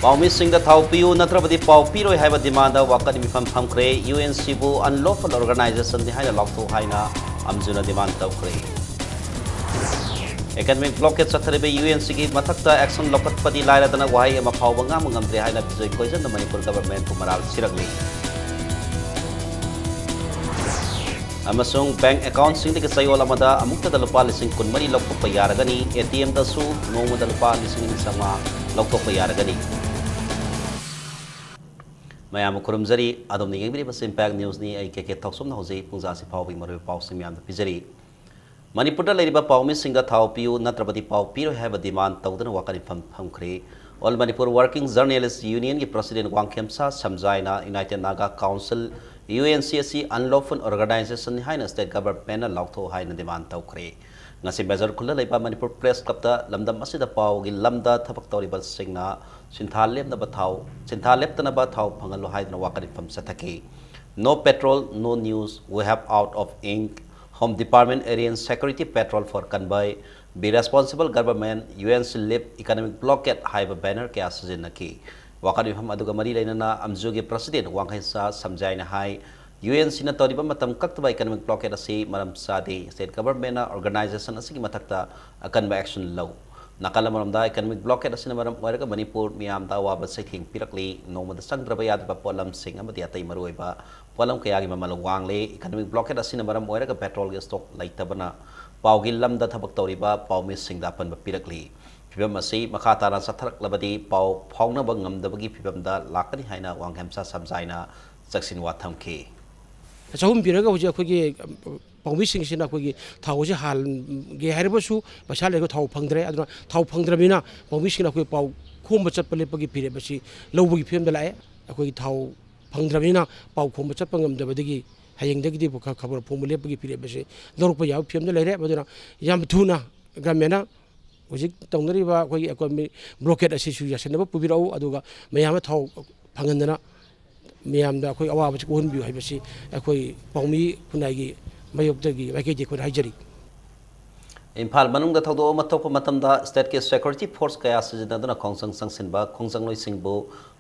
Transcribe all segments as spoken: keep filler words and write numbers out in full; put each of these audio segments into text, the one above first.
ꯄꯥꯎꯃꯤꯁꯤꯡꯗ ꯊꯥꯎ ꯄꯤꯌꯨ ꯅꯠꯇ꯭ꯔꯕꯗꯤ ꯄꯥꯎ ꯄꯤꯔꯣꯏ ꯍꯥꯏꯕ ꯗꯤꯃꯥꯟꯗ ꯋꯥꯀꯠ ꯃꯤꯐꯝ ꯐꯝꯈ꯭ꯔꯦ꯫ ꯌꯨ ꯑꯦꯟ ꯁꯤꯕꯨ unlawful organizationꯅꯤ ꯍꯥꯏꯅ ꯂꯥꯎꯊꯣꯛ ꯍꯥꯏꯅ ꯑꯝꯖꯨꯅ ꯗꯤꯃꯥꯟ ꯇꯧꯈ꯭ꯔꯦ꯫ Economic blockade ꯆꯠꯊꯔꯤꯕ ꯌꯨ ꯑꯦꯟ ꯁꯤꯒꯤ ꯃꯊꯛꯇ action ꯂꯧꯈꯠꯄꯗꯤ ꯂꯥꯏꯔꯗꯅ ꯋꯥꯍꯩ ꯑꯃ ꯐꯥꯎꯕ ꯉꯥꯡꯕ ꯉꯝꯗ꯭ꯔꯦ ꯍꯥꯏꯅ ꯕꯤꯖꯣꯏ ꯀꯣꯏꯖꯟꯗ ꯃꯅꯤꯄꯨꯔ governmentꯄꯨ ꯃꯔꯥꯜ ꯁꯤꯔꯛꯂꯤ꯫ ꯑꯃꯁꯨꯡ bank accountꯁꯤꯡꯗꯒꯤ ꯆꯌꯣꯜ ꯑꯃꯗ ꯑꯃꯨꯛꯇꯗ ꯂꯨꯄꯥ ꯂꯤꯁꯤꯡ ꯀꯨꯟꯃꯔꯤ ꯂꯧꯊꯣꯛꯄ ꯌꯥꯔꯒꯅꯤ꯫ ATMꯗꯁꯨ ꯅꯣꯡꯃꯗ ꯂꯨꯄꯥ ꯂꯤꯁꯤꯡ ꯑꯅꯤ ꯆꯥꯝꯃꯉꯥ ꯂꯧꯊꯣꯛꯄ ꯌꯥꯔꯒꯅꯤ꯫ ꯃꯌꯥꯝꯕꯨ ꯈꯨꯔꯨꯝꯖꯔꯤ꯫ ꯑꯗꯣꯝꯅ ꯌꯦꯡꯕꯤꯔꯤꯕꯁꯤ Impact Newsꯅꯤ꯫ ꯑꯩ ꯀꯦ ꯀꯦ ꯊꯧꯁꯣꯝꯅ ꯍꯧꯖꯤꯛ ꯄꯨꯡꯖꯥꯁꯤ ꯐꯥꯎꯕꯒꯤ ꯃꯔꯨꯑꯣꯏꯕ ꯄꯥꯎꯁꯤꯡ ꯃꯌꯥꯝꯗ ꯄꯤꯖꯔꯤ꯫ ꯃꯅꯤꯄꯨꯔꯗ ꯂꯩꯔꯤꯕ ꯄꯥꯎꯃꯤꯁꯤꯡꯗ ꯊꯥꯎ ꯄꯤꯌꯨ ꯅꯠꯇ꯭ꯔꯕꯗꯤ ꯄꯥꯎ ꯄꯤꯔꯣꯏ ꯍꯥꯏꯕ demand ꯇꯧꯗꯨꯅ ꯋꯥꯀꯠ ꯃꯤꯐꯝ ꯐꯝꯈ꯭ꯔꯦ꯫ All Manipur Working Journalist Unionꯒꯤ president ꯋꯥꯡꯈꯦꯝꯁꯥ ꯁꯝꯖꯥꯏꯅ United Naga Council, U N C ꯑꯁꯤ unlawful organizationꯅꯤ ꯍꯥꯏꯅ state governmentꯅ ꯂꯥꯎꯊꯣꯛ ꯍꯥꯏꯅ demand ꯇꯧꯈ꯭ꯔꯦ꯫ ꯉꯁꯤ ꯃꯦꯖꯔ ꯈꯨꯜꯗ ꯂꯩꯕ ꯃꯅꯤꯄꯨꯔ press clubꯇ ꯂꯝꯗꯝ ꯑꯁꯤꯗ ꯄꯥꯎꯒꯤ ꯂꯝꯗ ꯊꯕꯛ ꯇꯧꯔꯤꯕꯁꯤꯡꯅ ꯁꯤꯟꯊꯥ ꯂꯦꯞꯅꯕ ꯊꯥꯎ, ꯁꯤꯟꯊꯥ ꯂꯦꯞꯇꯅꯕ ꯊꯥꯎ ꯐꯪꯍꯜꯂꯨ ꯍꯥꯏꯗꯨꯅ ꯋꯥꯀꯠ ꯃꯤꯐꯝ ꯆꯠꯊꯈꯤ꯫ No petrol, no news, we have out of ink, Home Department arrange security patrol for convoy, be responsible government, U N C lift economic blockade ꯍꯥꯏꯕ banner ꯀꯌꯥ ꯁꯤꯖꯤꯟꯅꯈꯤ꯫ ꯋꯥꯀꯠ ꯃꯤꯐꯝ ꯑꯗꯨꯒ ꯃꯔꯤ ꯂꯩꯅꯅ ꯑꯝꯖꯨꯒꯤ president ꯋꯥꯡꯈꯩꯁꯥ ꯁꯝꯖꯥꯏꯅ ꯍꯥꯏ, U N Cꯅ ꯇꯧꯔꯤꯕ ꯃꯇꯝ ꯀꯛꯇꯕ economic blockade ꯑꯁꯤ ꯃꯔꯝ ꯆꯥꯗꯦ꯫ State governmentꯅ organization ꯑꯁꯤꯒꯤ ꯃꯊꯛꯇ ꯑꯀꯟꯕ action ꯂꯧ꯫ ꯅꯥꯀꯜ ꯑꯃꯔꯣꯝꯗ economic blockade ꯑꯁꯤꯅ ꯃꯔꯝ ꯑꯣꯏꯔꯒ ꯃꯅꯤꯄꯨꯔ ꯃꯤꯌꯥꯝꯗ ꯑꯋꯥꯕ ꯆꯩꯊꯦꯡ ꯄꯤꯔꯛꯂꯤ꯫ ꯅꯣꯡꯃꯗ ꯆꯪꯗ꯭ꯔꯕ ꯌꯥꯗ꯭ꯔꯕ ꯄꯣꯠꯂꯝꯁꯤꯡ ꯑꯃꯗꯤ ꯑꯇꯩ ꯃꯔꯨꯑꯣꯏꯕ ꯄꯣꯠꯂꯝ ꯀꯌꯥꯒꯤ ꯃꯃꯜ ꯋꯥꯡꯂꯦ꯫ Economic blockade ꯑꯁꯤꯅ ꯃꯔꯝ ꯑꯣꯏꯔꯒ petrolꯒꯤ stock ꯂꯩꯇꯕꯅ ꯄꯥꯎꯒꯤ ꯂꯝꯗ ꯊꯕꯛ ꯇꯧꯔꯤꯕ ꯄꯥꯎꯃꯤꯁꯤꯡꯗ ꯑꯄꯟꯕ ꯄꯤꯔꯛꯂꯤ꯫ ꯐꯤꯚꯝ ꯑꯁꯤ ꯃꯈꯥ ꯇꯥꯅ ꯆꯠꯊꯔꯛꯂꯕꯗꯤ ꯄꯥꯎ ꯐꯥꯎꯅꯕ ꯉꯝꯗꯕꯒꯤ ꯐꯤꯚꯝꯗ ꯂꯥꯛꯀꯅꯤ ꯍꯥꯏꯅ ꯋꯥꯡꯈꯦꯝꯆꯥ ꯁꯝꯖꯥꯏꯅ ꯆꯦꯛꯁꯤꯟꯋꯥ ꯊꯝꯈꯤ꯫ ꯆꯍꯨꯝ ꯄꯤꯔꯒ ꯍꯧꯖꯤꯛ ꯑꯩꯈꯣꯏꯒꯤ ꯄꯥꯎꯃꯤꯁꯤꯡꯁꯤꯅ ꯑꯩꯈꯣꯏꯒꯤ ꯊꯥꯎ ꯑꯁꯤ ꯍꯥꯟꯒꯦ ꯍꯥꯏꯔꯕꯁꯨ ꯄꯩꯁꯥ ꯂꯩꯔꯒ ꯊꯥꯎ ꯐꯪꯗ꯭ꯔꯦ꯫ ꯑꯗꯨꯅ ꯊꯥꯎ ꯐꯪꯗ꯭ꯔꯕꯅꯤꯅ ꯄꯥꯎꯃꯤꯁꯤꯡꯅ ꯑꯩꯈꯣꯏ ꯄꯥꯎ ꯈꯣꯝꯕ ꯆꯠꯄ ꯂꯦꯞꯄꯒꯤ ꯐꯤꯔꯦꯞ ꯑꯁꯤ ꯂꯧꯕꯒꯤ ꯐꯤꯕꯝꯗ ꯂꯥꯛꯑꯦ꯫ ꯑꯩꯈꯣꯏꯒꯤ ꯊꯥꯎ ꯐꯪꯗ꯭ꯔꯕꯅꯤꯅ ꯄꯥꯎ ꯈꯣꯝꯕ ꯆꯠꯄ ꯉꯝꯗꯕꯗꯒꯤ ꯍꯌꯦꯡꯗꯒꯤꯗꯤ ꯈ-, ꯈꯕꯔ ꯐꯣꯡꯕ ꯂꯦꯞꯄꯒꯤ ꯐꯤꯔꯦꯞ ꯑꯁꯤ ꯂꯧꯔꯛꯄ ꯌꯥꯕ ꯐꯤꯕꯝꯗ ꯂꯩꯔꯦ꯫ ꯃꯗꯨꯅ ꯌꯥꯝ ꯊꯨꯅ governmentꯅ ꯍꯧꯖꯤꯛ ꯇꯧꯅꯔꯤꯕ ꯑꯩꯈꯣꯏꯒꯤ economic blockade ꯑꯁꯤꯁꯨ ꯌꯥꯁꯤꯟꯅꯕ ꯄꯨꯕꯤꯔꯛꯎ, ꯑꯗꯨꯒ ꯃꯌꯥꯝꯗ ꯊꯥꯎ ꯐꯪꯍꯟꯗꯅ ꯃꯤꯌꯥꯝꯗ ꯑꯩꯈꯣꯏ ꯑꯋꯥꯕꯁꯤ ꯀꯣꯛꯍꯟꯕꯤꯌꯨ ꯍꯥꯏꯕꯁꯤ ꯑꯩꯈꯣꯏ ꯄꯥꯎꯃꯤ ꯈꯨꯟꯅꯥꯏꯒꯤ ꯃꯥꯌꯣꯛꯇꯒꯤ, ꯃꯥꯏꯀꯩꯗꯒꯤ ꯑꯩꯈꯣꯏꯅ ꯍꯥꯏꯖꯔꯤ꯫ ꯏꯝꯐꯥꯜ ꯃꯅꯨꯡꯗ ꯊꯧꯗꯣꯛ ꯑꯃ ꯊꯣꯛꯄ ꯃꯇꯝꯗ state ꯀꯤ security force ꯀꯌꯥ ꯁꯤꯖꯤꯟꯅꯗꯨꯅ ꯈꯣꯡꯖꯪ ꯆꯪꯁꯤꯟꯕ, ꯈꯣꯡꯖꯪꯂꯣꯏꯁꯤꯡꯕꯨ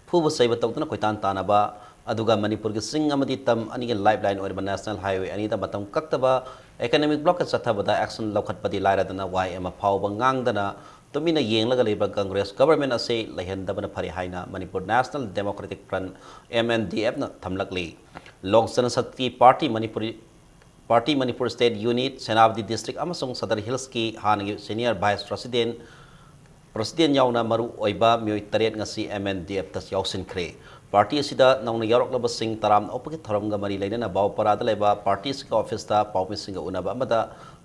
ꯐꯨꯕ ꯆꯩꯕ ꯇꯧꯗꯨꯅ ꯀꯣꯏꯇꯥꯟ ꯇꯥꯟꯅꯕ, ꯑꯗꯨꯒ ꯃꯅꯤꯄꯨꯔꯒꯤ ꯆꯤꯡ ꯑꯃꯗꯤ ꯇꯝ ꯑꯅꯤꯒꯤ lifeline ꯑꯣꯏꯔꯤꯕ national highway ꯑꯅꯤꯗ ꯃꯇꯝ ꯀꯛꯇꯕ economic blockade ꯆꯠꯊꯕꯗ action ꯂꯧꯈꯠꯄꯗꯤ ꯂꯥꯏꯔꯗꯅ ꯋꯥꯍꯩ ꯑꯃ ꯐꯥꯎꯕ ꯉꯥꯡꯗꯅ ꯇꯨꯃꯤꯟꯅ ꯌꯦꯡꯂꯒ ꯂꯩꯕ Congress government ꯑꯁꯤ ꯂꯩꯍꯟꯗꯕꯅ ꯐꯔꯦ ꯍꯥꯏꯅ Manipur National Democratic Front, M N D F ꯅ ꯊꯝꯂꯛꯂꯤ꯫ Lok Janshakti party Manipuri party Manipur state unit, Senapati district ꯑꯃꯁꯨꯡ ꯁꯗꯔ ꯍꯤꯜꯁꯀꯤ ꯍꯥꯟꯅꯒꯤ senior vice president, president ꯌꯥꯎꯅ ꯃꯔꯨ ꯑꯣꯏꯕ ꯃꯤꯑꯣꯏ ꯇꯔꯦꯠ ꯉꯁꯤ M N D F ꯇ ꯌꯥꯎꯁꯤꯟꯈ꯭ꯔꯦ꯫ ꯄꯥꯔꯇꯤ ꯑꯁꯤꯗ ꯅꯧꯅ ꯌꯥꯎꯔꯛꯂꯕꯁꯤꯡ ꯇꯔꯥꯝꯅ ꯑꯣꯛꯄꯒꯤ ꯊꯧꯔꯝꯒ ꯃꯔꯤ ꯂꯩꯅꯅ ꯕꯥꯎꯄꯔꯥꯗ ꯂꯩꯕ ꯄꯥꯔꯇꯤ ꯑꯁꯤꯒꯤ ꯑꯣꯐꯤꯁꯇ ꯄꯥꯎꯃꯤꯁꯤꯡꯒ ꯎꯅꯕ ꯑꯃꯗ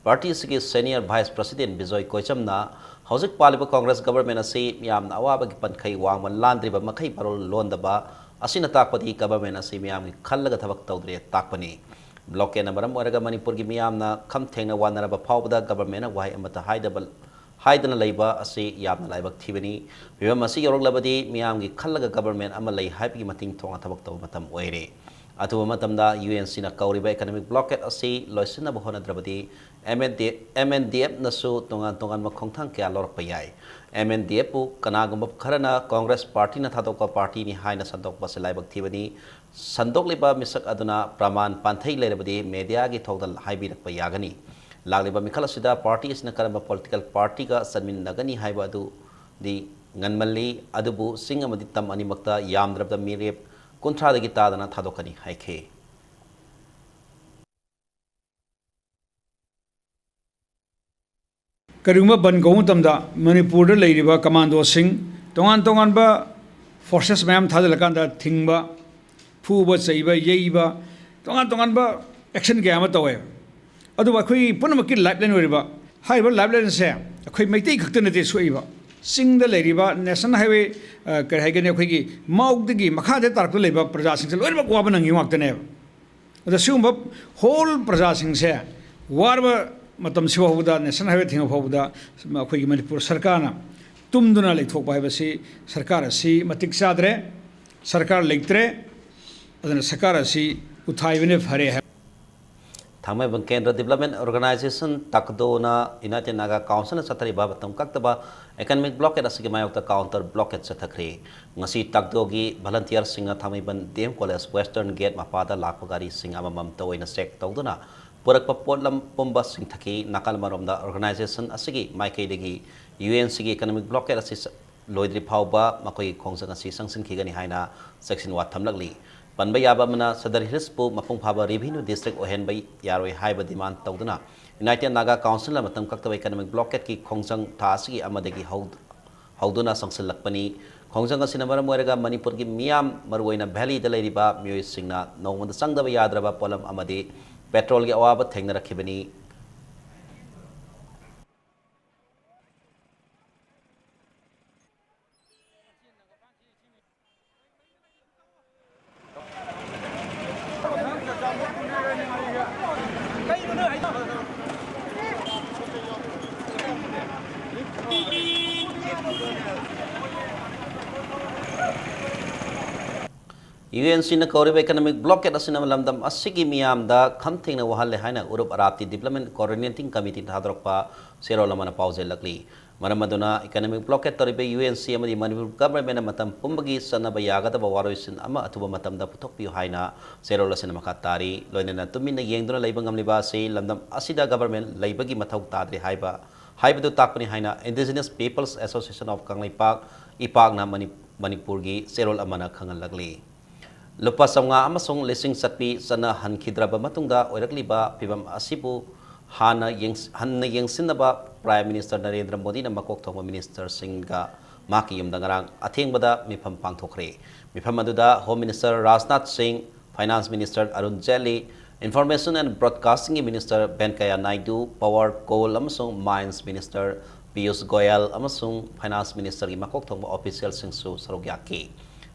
ꯄꯥꯔꯇꯤ ꯑꯁꯤꯒꯤ senior vice president ꯕꯤꯖꯣꯏ ꯀꯣꯏꯆꯝꯅ ꯍꯧꯖꯤꯛ ꯄꯥꯜꯂꯤꯕ Congress government ꯑꯁꯤ ꯃꯤꯌꯥꯝꯅ ꯑꯋꯥꯕꯒꯤ ꯄꯟꯈꯩ ꯋꯥꯡꯃ ꯂꯥꯟꯗ꯭ꯔꯤꯕ ꯃꯈꯩ ꯃꯔꯣꯜ ꯂꯣꯟꯗꯕ ꯑꯁꯤꯅ ꯇꯥꯛꯄꯗꯤ government ꯑꯁꯤ ꯃꯤꯌꯥꯝꯒꯤ ꯈꯜꯂꯒ ꯊꯕꯛ ꯇꯧꯗ꯭ꯔꯦ ꯇꯥꯛꯄꯅꯤ꯫ Blockade ꯅ ꯃꯔꯝ ꯑꯣꯏꯔꯒ ꯃꯅꯤꯄꯨꯔꯒꯤ ꯃꯤꯌꯥꯝꯅ ꯈꯝ ꯊꯦꯡꯅ ꯋꯥꯅꯔꯕ ꯐꯥꯎꯕꯗ government ꯅ ꯋꯥꯍꯩ ꯑꯃꯠꯇ ꯍꯥꯏꯗꯕ, ꯍꯥꯏꯗꯅ ꯂꯩꯕ ꯑꯁꯤ ꯌꯥꯝꯅ ꯂꯥꯏꯕꯛ ꯊꯤꯕꯅꯤ꯫ ꯐꯤꯕꯝ ꯑꯁꯤ ꯌꯧꯔꯛꯂꯕꯗꯤ ꯃꯤꯌꯥꯝꯒꯤ ꯈꯜꯂꯒ government ꯑꯃ ꯂꯩ ꯍꯥꯏꯕꯒꯤ ꯃꯇꯤꯡ ꯊꯣꯛꯅ ꯊꯕꯛ ꯇꯧꯕ ꯃꯇꯝ ꯑꯣꯏꯔꯦ꯫ ꯑꯊꯨꯕ ꯃꯇꯝꯗ U N C ꯅ ꯀꯧꯔꯤꯕ economic blockade ꯑꯁꯤ ꯂꯣꯏꯁꯤꯟꯅꯕ ꯍꯣꯠꯅꯗ꯭ꯔꯕꯗꯤ M N D, M N D F ꯅꯁꯨ ꯇꯣꯉꯥꯟ ꯇꯣꯉꯥꯟꯕ ꯈꯣꯡꯊꯥꯡ ꯀꯌꯥ ꯂꯧꯔꯛꯄ ꯌꯥꯏ꯫ M N D F ꯄꯨ ꯀꯅꯥꯒꯨꯝꯕ ꯈꯔꯅ Congress party ꯅ ꯊꯥꯗꯣꯛꯄ party ꯅꯤ ꯍꯥꯏꯅ ꯁꯟꯗꯣꯛꯄ ꯑꯁꯤ ꯂꯥꯏꯕꯛ ꯊꯤꯕꯅꯤ꯫ ꯁꯟꯗꯣꯛꯂꯤꯕ ꯃꯤꯁꯛ ꯑꯗꯨꯅ ꯄ꯭ꯔꯃꯥꯟ ꯄꯥꯟꯊꯩ ꯂꯩꯔꯕꯗꯤ media ꯒꯤ ꯊꯣꯡꯗ ꯍꯥꯏꯕꯤꯔꯛꯄ ꯌꯥꯒꯅꯤ꯫ ꯂꯥꯛꯂꯤꯕ ꯃꯤꯈꯜ ꯑꯁꯤꯗ party ꯑꯁꯤꯅ ꯀꯔꯝꯕ political party ꯒ ꯆꯠꯃꯤꯟꯅꯒꯅꯤ ꯍꯥꯏꯕ ꯑꯗꯨꯗꯤ ꯉꯟꯃꯜꯂꯤ, ꯑꯗꯨꯕꯨ ꯆꯤꯡ ꯑꯃꯗꯤ ꯇꯝ ꯑꯅꯤꯃꯛꯇ ꯌꯥꯝꯗ꯭ꯔꯕꯗ ꯃꯤꯔꯦꯞ ꯀꯨꯟꯊ꯭ꯔꯥꯗꯒꯤ ꯇꯥꯗꯅ ꯊꯥꯗꯣꯛꯀꯅꯤ ꯍꯥꯏꯈꯤ꯫ ꯀꯔꯤꯒꯨꯝꯕ ꯕꯟ ꯀꯧꯕ ꯃꯇꯝꯗ ꯃꯅꯤꯄꯨꯔꯗ ꯂꯩꯔꯤꯕ ꯀꯃꯥꯟꯗꯣꯁꯤꯡ, ꯇꯣꯉꯥꯟ ꯇꯣꯉꯥꯟꯕ forces ꯃꯌꯥꯝ ꯊꯥꯖꯤꯜꯂꯀꯥꯟꯗ ꯊꯤꯡꯕ, ꯐꯨꯕ, ꯆꯩꯕ, ꯌꯩꯕ, ꯇꯣꯉꯥꯟ ꯇꯣꯉꯥꯟꯕ action ꯀꯌꯥ ꯑꯃ ꯇꯧꯋꯦ꯫ ꯑꯗꯨꯕꯨ ꯑꯩꯈꯣꯏꯒꯤ ꯄꯨꯝꯅꯃꯛꯀꯤ lifeline ꯑꯣꯏꯔꯤꯕ ꯍꯥꯏꯔꯤꯕ lifeline ꯑꯁꯦ ꯑꯩꯈꯣꯏ ꯃꯩꯇꯩ ꯈꯛꯇ ꯅꯠꯇꯦ ꯁꯣꯛꯏꯕ, ꯆꯤꯡꯗ ꯂꯩꯔꯤꯕ national highway, ꯑ, ꯀꯔꯤ ꯍꯥꯏꯒꯅꯤ, ꯑꯩꯈꯣꯏꯒꯤ ꯃꯥꯎꯗꯒꯤ ꯃꯈꯥꯗ ꯇꯥꯔꯛꯇ ꯂꯩꯕ ꯄ꯭ꯔꯖꯥꯁꯤꯡꯁꯦ ꯂꯣꯏꯅꯃꯛ ꯋꯥꯕ ꯅꯪꯉꯤ ꯉꯥꯛꯇꯅꯦꯕ꯫ ꯑꯗ ꯁꯤꯒꯨꯝꯕ whole ꯄ꯭ꯔꯖꯥꯁꯤꯡꯁꯦ ꯋꯥꯔꯕ ꯃꯇꯝꯁꯤ ꯐꯥꯎꯕꯗ, national highway ꯊꯤꯡꯕ ꯐꯥꯎꯕꯗ ꯑꯩꯈꯣꯏꯒꯤ ꯃꯅꯤꯄꯨꯔ ꯁꯔꯀꯥꯔꯅ ꯇꯨꯝꯗꯨꯅ ꯂꯩꯊꯣꯛꯄ ꯍꯥꯏꯕꯁꯤ ꯁꯔꯀꯥꯔ ꯑꯁꯤ ꯃꯇꯤꯛ ꯆꯥꯗ꯭ꯔꯦ, ꯁꯔꯀꯥꯔ ꯂꯩꯇ꯭ꯔꯦ꯫ ꯑꯗꯨꯅ ꯁꯔꯀꯥꯔ ꯑꯁꯤ ꯎꯊꯥꯏꯕꯅ ꯐꯔꯦ ꯍꯥꯏ꯫ ꯊꯥꯡꯃꯩꯕꯟ ꯀꯦꯟꯗ꯭ꯔ ꯗꯤꯕꯦꯂꯞꯃꯦꯟ ꯑꯣꯔꯒꯅꯥꯏꯖꯦꯁꯟ, ꯇꯛꯗꯣꯅ, ꯌꯨꯅꯥꯏꯇꯦꯗ ꯅꯥꯒꯥ ꯀꯥꯎꯟꯁꯤꯜꯅ ꯆꯠꯊꯔꯤꯕ ꯃꯇꯝ ꯀꯛꯇꯕ ꯑꯦꯀꯅꯣꯃꯤꯛ ꯕ꯭ꯂꯣꯀꯦꯠ ꯑꯁꯤꯒꯤ ꯃꯥꯌꯣꯛꯇ ꯀꯥꯎꯟꯇꯔ ꯕ꯭ꯂꯣꯀꯦꯠ ꯆꯠꯊꯈ꯭ꯔꯦ꯫ ꯉꯁꯤ ꯇꯛꯗꯣꯒꯤ ꯚꯂꯟꯇꯤꯌꯔꯁꯤꯡꯅ Thangmeiband D M college western gate ꯃꯄꯥꯗ ꯂꯥꯛꯄ ꯒꯥꯔꯤꯁꯤꯡ ꯑꯃꯃꯝꯇ ꯑꯣꯏꯅ ꯆꯦꯛ ꯇꯧꯗꯨꯅ ꯄꯨꯔꯛꯄ ꯄꯣꯠꯂꯝ ꯄꯨꯝꯕ ꯆꯤꯡꯊꯈꯤ꯫ ꯅꯥꯀꯜ ꯑꯃꯔꯣꯝꯗ ꯑꯣꯔꯒꯅꯥꯏꯖꯦꯁꯟ ꯑꯁꯤꯒꯤ ꯃꯥꯏꯀꯩꯗꯒꯤ ꯌꯨ ꯑꯦꯟ ꯁꯤꯒꯤ ꯑꯦꯀꯅꯣꯃꯤꯛ ꯕ꯭ꯂꯣꯀꯦꯠ ꯑꯁꯤ ꯆ-, ꯂꯣꯏꯗ꯭ꯔꯤ ꯐꯥꯎꯕ ꯃꯈꯣꯏꯒꯤ ꯈꯣꯡꯖꯪ ꯑꯁꯤ ꯆꯪꯁꯤꯟꯈꯤꯒꯅꯤ ꯍꯥꯏꯅ ꯆꯦꯛꯁꯤꯟꯋꯥ ꯊꯝꯂꯛꯂꯤ꯫ ꯄꯟꯕ ꯌꯥꯕ ꯑꯃꯅ, ꯁꯗꯔ ꯍꯤꯜꯁꯄꯨ ꯃꯄꯨꯡ ꯐꯥꯕ ꯔꯦꯚꯤꯅ꯭ꯌꯨ ꯗꯤꯁꯇ꯭ꯔꯤꯛ ꯑꯣꯏꯍꯟꯕ ꯌꯥꯔꯣꯏ ꯍꯥꯏꯕ ꯗꯤꯃꯥꯟ ꯇꯧꯗꯨꯅ ꯌꯨꯅꯥꯏꯇꯦꯗ ꯅꯥꯒꯥ ꯀꯥꯎꯟꯁꯤꯜꯅ ꯃꯇꯝ ꯀꯛꯇꯕ ꯏꯀꯅꯣꯃꯤꯛ ꯕ꯭ꯂꯣꯀꯦꯠꯀꯤ ꯈꯣꯡꯖꯪ ꯊꯥ ꯑꯁꯤꯒꯤ ꯑꯃꯗꯒꯤ ꯍꯧ-, ꯍꯧꯗꯨꯅ ꯆꯪꯁꯤꯜꯂꯛꯄꯅꯤ꯫ ꯈꯣꯡꯖꯪ ꯑꯁꯤꯅ ꯃꯔꯝ ꯑꯣꯏꯔꯒ ꯃꯅꯤꯄꯨꯔꯒꯤ ꯃꯤꯌꯥꯝ, ꯃꯔꯨꯑꯣꯏꯅ ꯚꯦꯂꯤꯗ ꯂꯩꯔꯤꯕ ꯃꯤꯑꯣꯏꯁꯤꯡꯅ ꯅꯣꯡꯃꯗ ꯆꯪꯗꯕ ꯌꯥꯗ꯭ꯔꯕ ꯄꯣꯠꯂꯝ ꯑꯃꯗꯤ ꯄꯦꯇ꯭ꯔꯣꯜꯒꯤ ꯑꯋꯥꯕ ꯊꯦꯡꯅꯔꯛꯈꯤꯕꯅꯤ꯫ ꯌꯨ ꯑꯦꯟ ꯁꯤꯅ ꯀꯧꯔꯤꯕ ꯏꯀꯅꯣꯃꯤꯛ ꯕ꯭ꯂꯣꯀꯦꯠ ꯑꯁꯤꯅ ꯂꯝꯗꯝ ꯑꯁꯤꯒꯤ ꯃꯤꯌꯥꯝꯗ ꯈꯝ ꯊꯦꯡꯅ ꯋꯥꯍꯜꯂꯦ ꯍꯥꯏꯅ ꯎꯔꯨꯞ ꯑꯔꯥꯞꯇꯤ ꯗꯤꯕꯦꯂꯞꯃꯦꯟ ꯀꯣꯑꯣꯔꯗꯤꯅꯦꯇꯤꯡ ꯀꯃꯤꯇꯤꯅ ꯊꯥꯗꯣꯔꯛꯄ ꯆꯦꯔꯣꯜ ꯑꯃꯅ ꯄꯥꯎꯖꯦꯜꯂꯛꯂꯤ꯫ ꯃꯔꯝ ꯑꯗꯨꯅ ꯏꯀꯅꯣꯃꯤꯛ ꯕ꯭ꯂꯣꯀꯦꯠ ꯇꯧꯔꯤꯕ ꯌꯨ ꯑꯦꯟ ꯁꯤ ꯑꯃꯗꯤ ꯃꯅꯤꯄꯨꯔ ꯒꯚꯔꯟꯃꯦꯟꯅ ꯃꯇꯝ ꯄꯨꯝꯕꯒꯤ ꯆꯠꯅꯕ ꯌꯥꯒꯗꯕ ꯋꯥꯔꯣꯏꯁꯤꯟ ꯑꯃ ꯑꯊꯨꯕ ꯃꯇꯝꯗ ꯄꯨꯊꯣꯛꯄꯤꯌꯨ ꯍꯥꯏꯅ ꯆꯦꯔꯣꯜ ꯑꯁꯤꯅ ꯃꯈꯥ ꯇꯥꯔꯤ꯫ ꯂꯣꯏꯅꯅ ꯇꯨꯃꯤꯟꯅ ꯌꯦꯡꯗꯨꯅ ꯂꯩꯕ ꯉꯝꯂꯤꯕ ꯑꯁꯤ ꯂꯝꯗꯝ ꯑꯁꯤꯗ ꯒꯚꯔꯟꯃꯦꯟ ꯂꯩꯕꯒꯤ ꯃꯊꯧ ꯇꯥꯗ꯭ꯔꯦ ꯍꯥꯏꯕ, ꯍꯥꯏꯕꯗꯨ ꯇꯥꯛꯄꯅꯤ ꯍꯥꯏꯅ Indigenous Peoples Association of Kangleipak, ꯏꯄꯥꯛꯅ ꯃꯅꯤ-, ꯃꯅꯤꯄꯨꯔꯒꯤ ꯆꯦꯔꯣꯜ ꯑꯃꯅ ꯈꯪꯍꯜꯂꯛꯂꯤ꯫ ꯂꯨꯄꯥ ꯆꯥꯝꯃꯉꯥ ꯑꯃꯁꯨꯡ ꯂꯤꯁꯤꯡ ꯆꯠꯄꯤ ꯆꯠꯅꯍꯟꯈꯤꯗ꯭ꯔꯕ ꯃꯇꯨꯡꯗ ꯑꯣꯏꯔꯛꯂꯤꯕ ꯐꯤꯚꯝ ꯑꯁꯤꯕꯨ ꯍꯥꯟꯅ ꯌꯦꯡꯁ-, ꯍꯟꯅ ꯌꯦꯡꯁꯤꯟꯅꯕ ꯄ꯭ꯔꯥꯏꯝ ꯃꯤꯅꯤꯁꯇꯔ ꯅꯔꯦꯟꯗ꯭ꯔ ꯃꯣꯗꯤꯅ ꯃꯀꯣꯛ ꯊꯣꯡꯕ ꯃꯤꯅꯤꯁꯇꯔꯁꯤꯡꯒ ꯃꯍꯥꯛꯀꯤ ꯌꯨꯝꯗ ꯉꯔꯥꯡ ꯑꯊꯦꯡꯕꯗ ꯃꯤꯐꯝ ꯄꯥꯡꯊꯣꯛꯈ꯭ꯔꯦ꯫ ꯃꯤꯐꯝ ꯑꯗꯨꯗ home minister Rajnath Singh, finance minister Arun Jaitley, information and ꯕ꯭ꯔꯣꯗꯀꯥꯁꯇꯤꯡꯒꯤ minister Venkaiah Naidu, power, coal ꯑꯃꯁꯨꯡ ꯃꯥꯏꯟꯁ ꯃꯤꯅꯤꯁꯇꯔ ꯄꯤꯌꯨꯁ ꯒꯣꯌꯦꯜ ꯑꯃꯁꯨꯡ ꯐꯥꯏꯅꯥꯟꯁ ꯃꯤꯅꯤꯁꯇꯔꯒꯤ ꯃꯀꯣꯛ ꯊꯣꯡꯕ ꯑꯣꯐꯤꯁꯤꯌꯦꯜꯁꯤꯡꯁꯨ ꯁꯔꯨꯛ ꯌꯥꯈꯤ꯫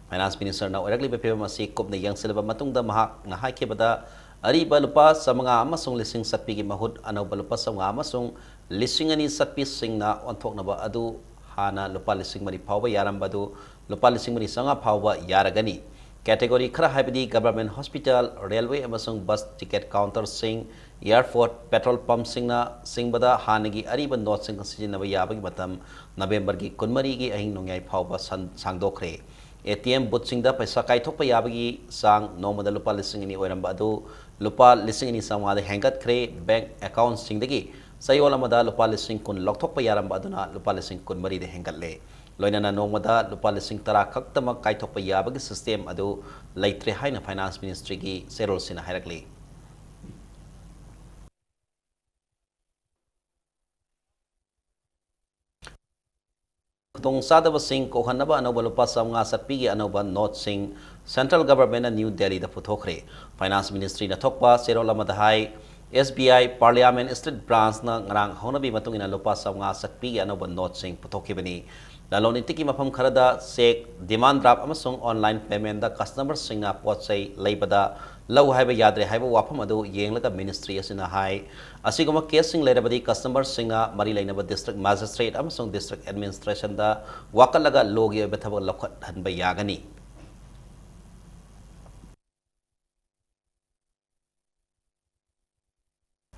ꯐꯥꯏꯅꯥꯟꯁ ꯃꯤꯅꯤꯁꯇꯔꯅ ꯑꯣꯏꯔꯛꯂꯤꯕ ꯐꯤꯕꯝ ꯑꯁꯤ ꯀꯨꯞꯅ ꯌꯦꯡꯁꯤꯜꯂꯕ ꯃꯇꯨꯡꯗ ꯃꯍꯥꯛꯅ ꯍꯥꯏꯈꯤꯕꯗ, ꯑꯔꯤꯕ ꯂꯨꯄꯥ ꯆꯥꯝꯃꯉꯥ ꯑꯃꯁꯨꯡ ꯂꯤꯁꯤꯡ ꯆꯠꯄꯤꯒꯤ ꯃꯍꯨꯠ ꯑꯅꯧꯕ ꯂꯨꯄꯥ ꯆꯥꯝꯃꯉꯥ ꯑꯃꯁꯨꯡ ꯂꯤꯁꯤꯡ ꯑꯅꯤ ꯆꯠꯄꯤꯁꯤꯡꯅ ꯑꯣꯟꯊꯣꯛꯅꯕ ꯑꯗꯨ ꯍꯥꯟꯅ ꯂꯨꯄꯥ ꯂꯤꯁꯤꯡ ꯃꯔꯤ ꯐꯥꯎꯕ ꯌꯥꯔꯝꯕꯗꯨ ꯂꯨꯄꯥ ꯂꯤꯁꯤꯡ ꯃꯔꯤ ꯆꯥꯝꯃꯉꯥ ꯐꯥꯎꯕ ꯌꯥꯔꯒꯅꯤ꯫ Category ꯈꯔ ꯍꯥꯏꯕꯗꯤ government hospital, railway ꯑꯃꯁꯨꯡ bus ticket counterꯁꯤꯡ, airport, petrol pumpꯁꯤꯡꯅ ꯆꯤꯡꯕꯗ ꯍꯥꯟꯅꯒꯤ ꯑꯔꯤꯕ noteꯁꯤꯡ ꯁꯤꯖꯤꯟꯅꯕ ꯌꯥꯕꯒꯤ ꯃꯇꯝ Novemberꯒꯤ ꯀꯨꯟꯃꯔꯤꯒꯤ ꯑꯍꯤꯡ ꯅꯣꯡꯌꯥꯏ ꯐꯥꯎꯕ ꯁꯟ-, ꯁꯥꯡꯗꯣꯛꯈ꯭ꯔꯦ꯫ ATM boothꯁꯤꯡꯗ ꯄꯩꯁꯥ ꯀꯥꯏꯊꯣꯛꯄ ꯌꯥꯕꯒꯤ ꯆꯥꯡ ꯅꯣꯡꯃꯗ ꯂꯨꯄꯥ ꯂꯤꯁꯤꯡ ꯑꯅꯤ ꯑꯣꯏꯔꯝꯕ ꯑꯗꯨ ꯂꯨꯄꯥ ꯂꯤꯁꯤꯡ ꯑꯅꯤ ꯆꯥꯝꯃꯉꯥꯗ ꯍꯦꯟꯒꯠꯈ꯭ꯔꯦ꯫ Bank accountꯁꯤꯡꯗꯒꯤ ꯆꯌꯣꯜ ꯑꯃꯗ ꯂꯨꯄꯥ ꯂꯤꯁꯤꯡ ꯀꯨꯟ ꯂꯧꯊꯣꯛꯄ ꯌꯥꯔꯝꯕ ꯑꯗꯨꯅ ꯂꯨꯄꯥ ꯂꯤꯁꯤꯡ ꯀꯨꯟꯃꯔꯤꯗ ꯍꯦꯟꯒꯠꯂꯦ꯫ ꯂꯣꯏꯅꯅ ꯅꯣꯡꯃꯗ ꯂꯨꯄꯥ ꯂꯤꯁꯤꯡ ꯇꯔꯥ ꯈꯛꯇꯃꯛ ꯀꯥꯏꯊꯣꯛꯄ ꯌꯥꯕꯒꯤ system ꯑꯗꯨ ꯂꯩꯇ꯭ꯔꯦ ꯍꯥꯏꯅ Finance Ministryꯒꯤ ꯆꯦꯔꯣꯜꯁꯤꯡꯅ ꯍꯥꯏꯔꯛꯂꯤ꯫ ꯈꯨꯗꯣꯡꯆꯥꯗꯕꯁꯤꯡ ꯀꯣꯛꯍꯟꯅꯕ ꯑꯅꯧꯕ ꯂꯨꯄꯥ ꯆꯥꯝꯃꯉꯥ ꯆꯠꯄꯤꯒꯤ ꯑꯅꯧꯕ noteꯁꯤꯡ Central Governmentꯅ New Delhiꯗ ꯄꯨꯊꯣꯛꯈ꯭ꯔꯦ꯫ Finance Ministryꯅ ꯊꯣꯛꯄ ꯆꯦꯔꯣꯜ ꯑꯃꯗ ꯍꯥꯏ, SBI Parliament Street Branchꯅ ꯉꯔꯥꯡ ꯍꯧꯅꯕꯤ ꯃꯇꯨꯡ ꯏꯟꯅ ꯂꯨꯄꯥ ꯆꯥꯝꯃꯉꯥ ꯆꯠꯄꯤꯒꯤ ꯑꯅꯧꯕ noteꯁꯤꯡ ꯄꯨꯊꯣꯛꯈꯤꯕꯅꯤ꯫ ꯂꯂꯣꯟ ꯏꯇꯤꯛꯀꯤ ꯃꯐꯝ ꯈꯔꯗ cheque, demand draft ꯑꯃꯁꯨꯡ online paymentꯗ customerꯁꯤꯡꯅ ꯄꯣꯠ ꯆꯩ ꯂꯩꯕꯗ ꯂꯧ ꯍꯥꯏꯕ ꯌꯥꯗ꯭ꯔꯦ ꯍꯥꯏꯕ ꯋꯥꯐꯝ ꯑꯗꯨ ꯌꯦꯡꯂꯒ ministry ꯑꯁꯤꯅ ꯍꯥꯏ, ꯑꯁꯤꯒꯨꯝꯕ caseꯁꯤꯡ ꯂꯩꯔꯕꯗꯤ customerꯁꯤꯡꯅ ꯃꯔꯤ ꯂꯩꯅꯕ district magistrate ꯑꯃꯁꯨꯡ district administrationꯗ ꯋꯥꯀꯠꯂꯒ lawꯒꯤ ꯑꯣꯏꯕ ꯊꯕꯛ ꯂꯧꯈꯠꯍꯟꯕ ꯌꯥꯒꯅꯤ꯫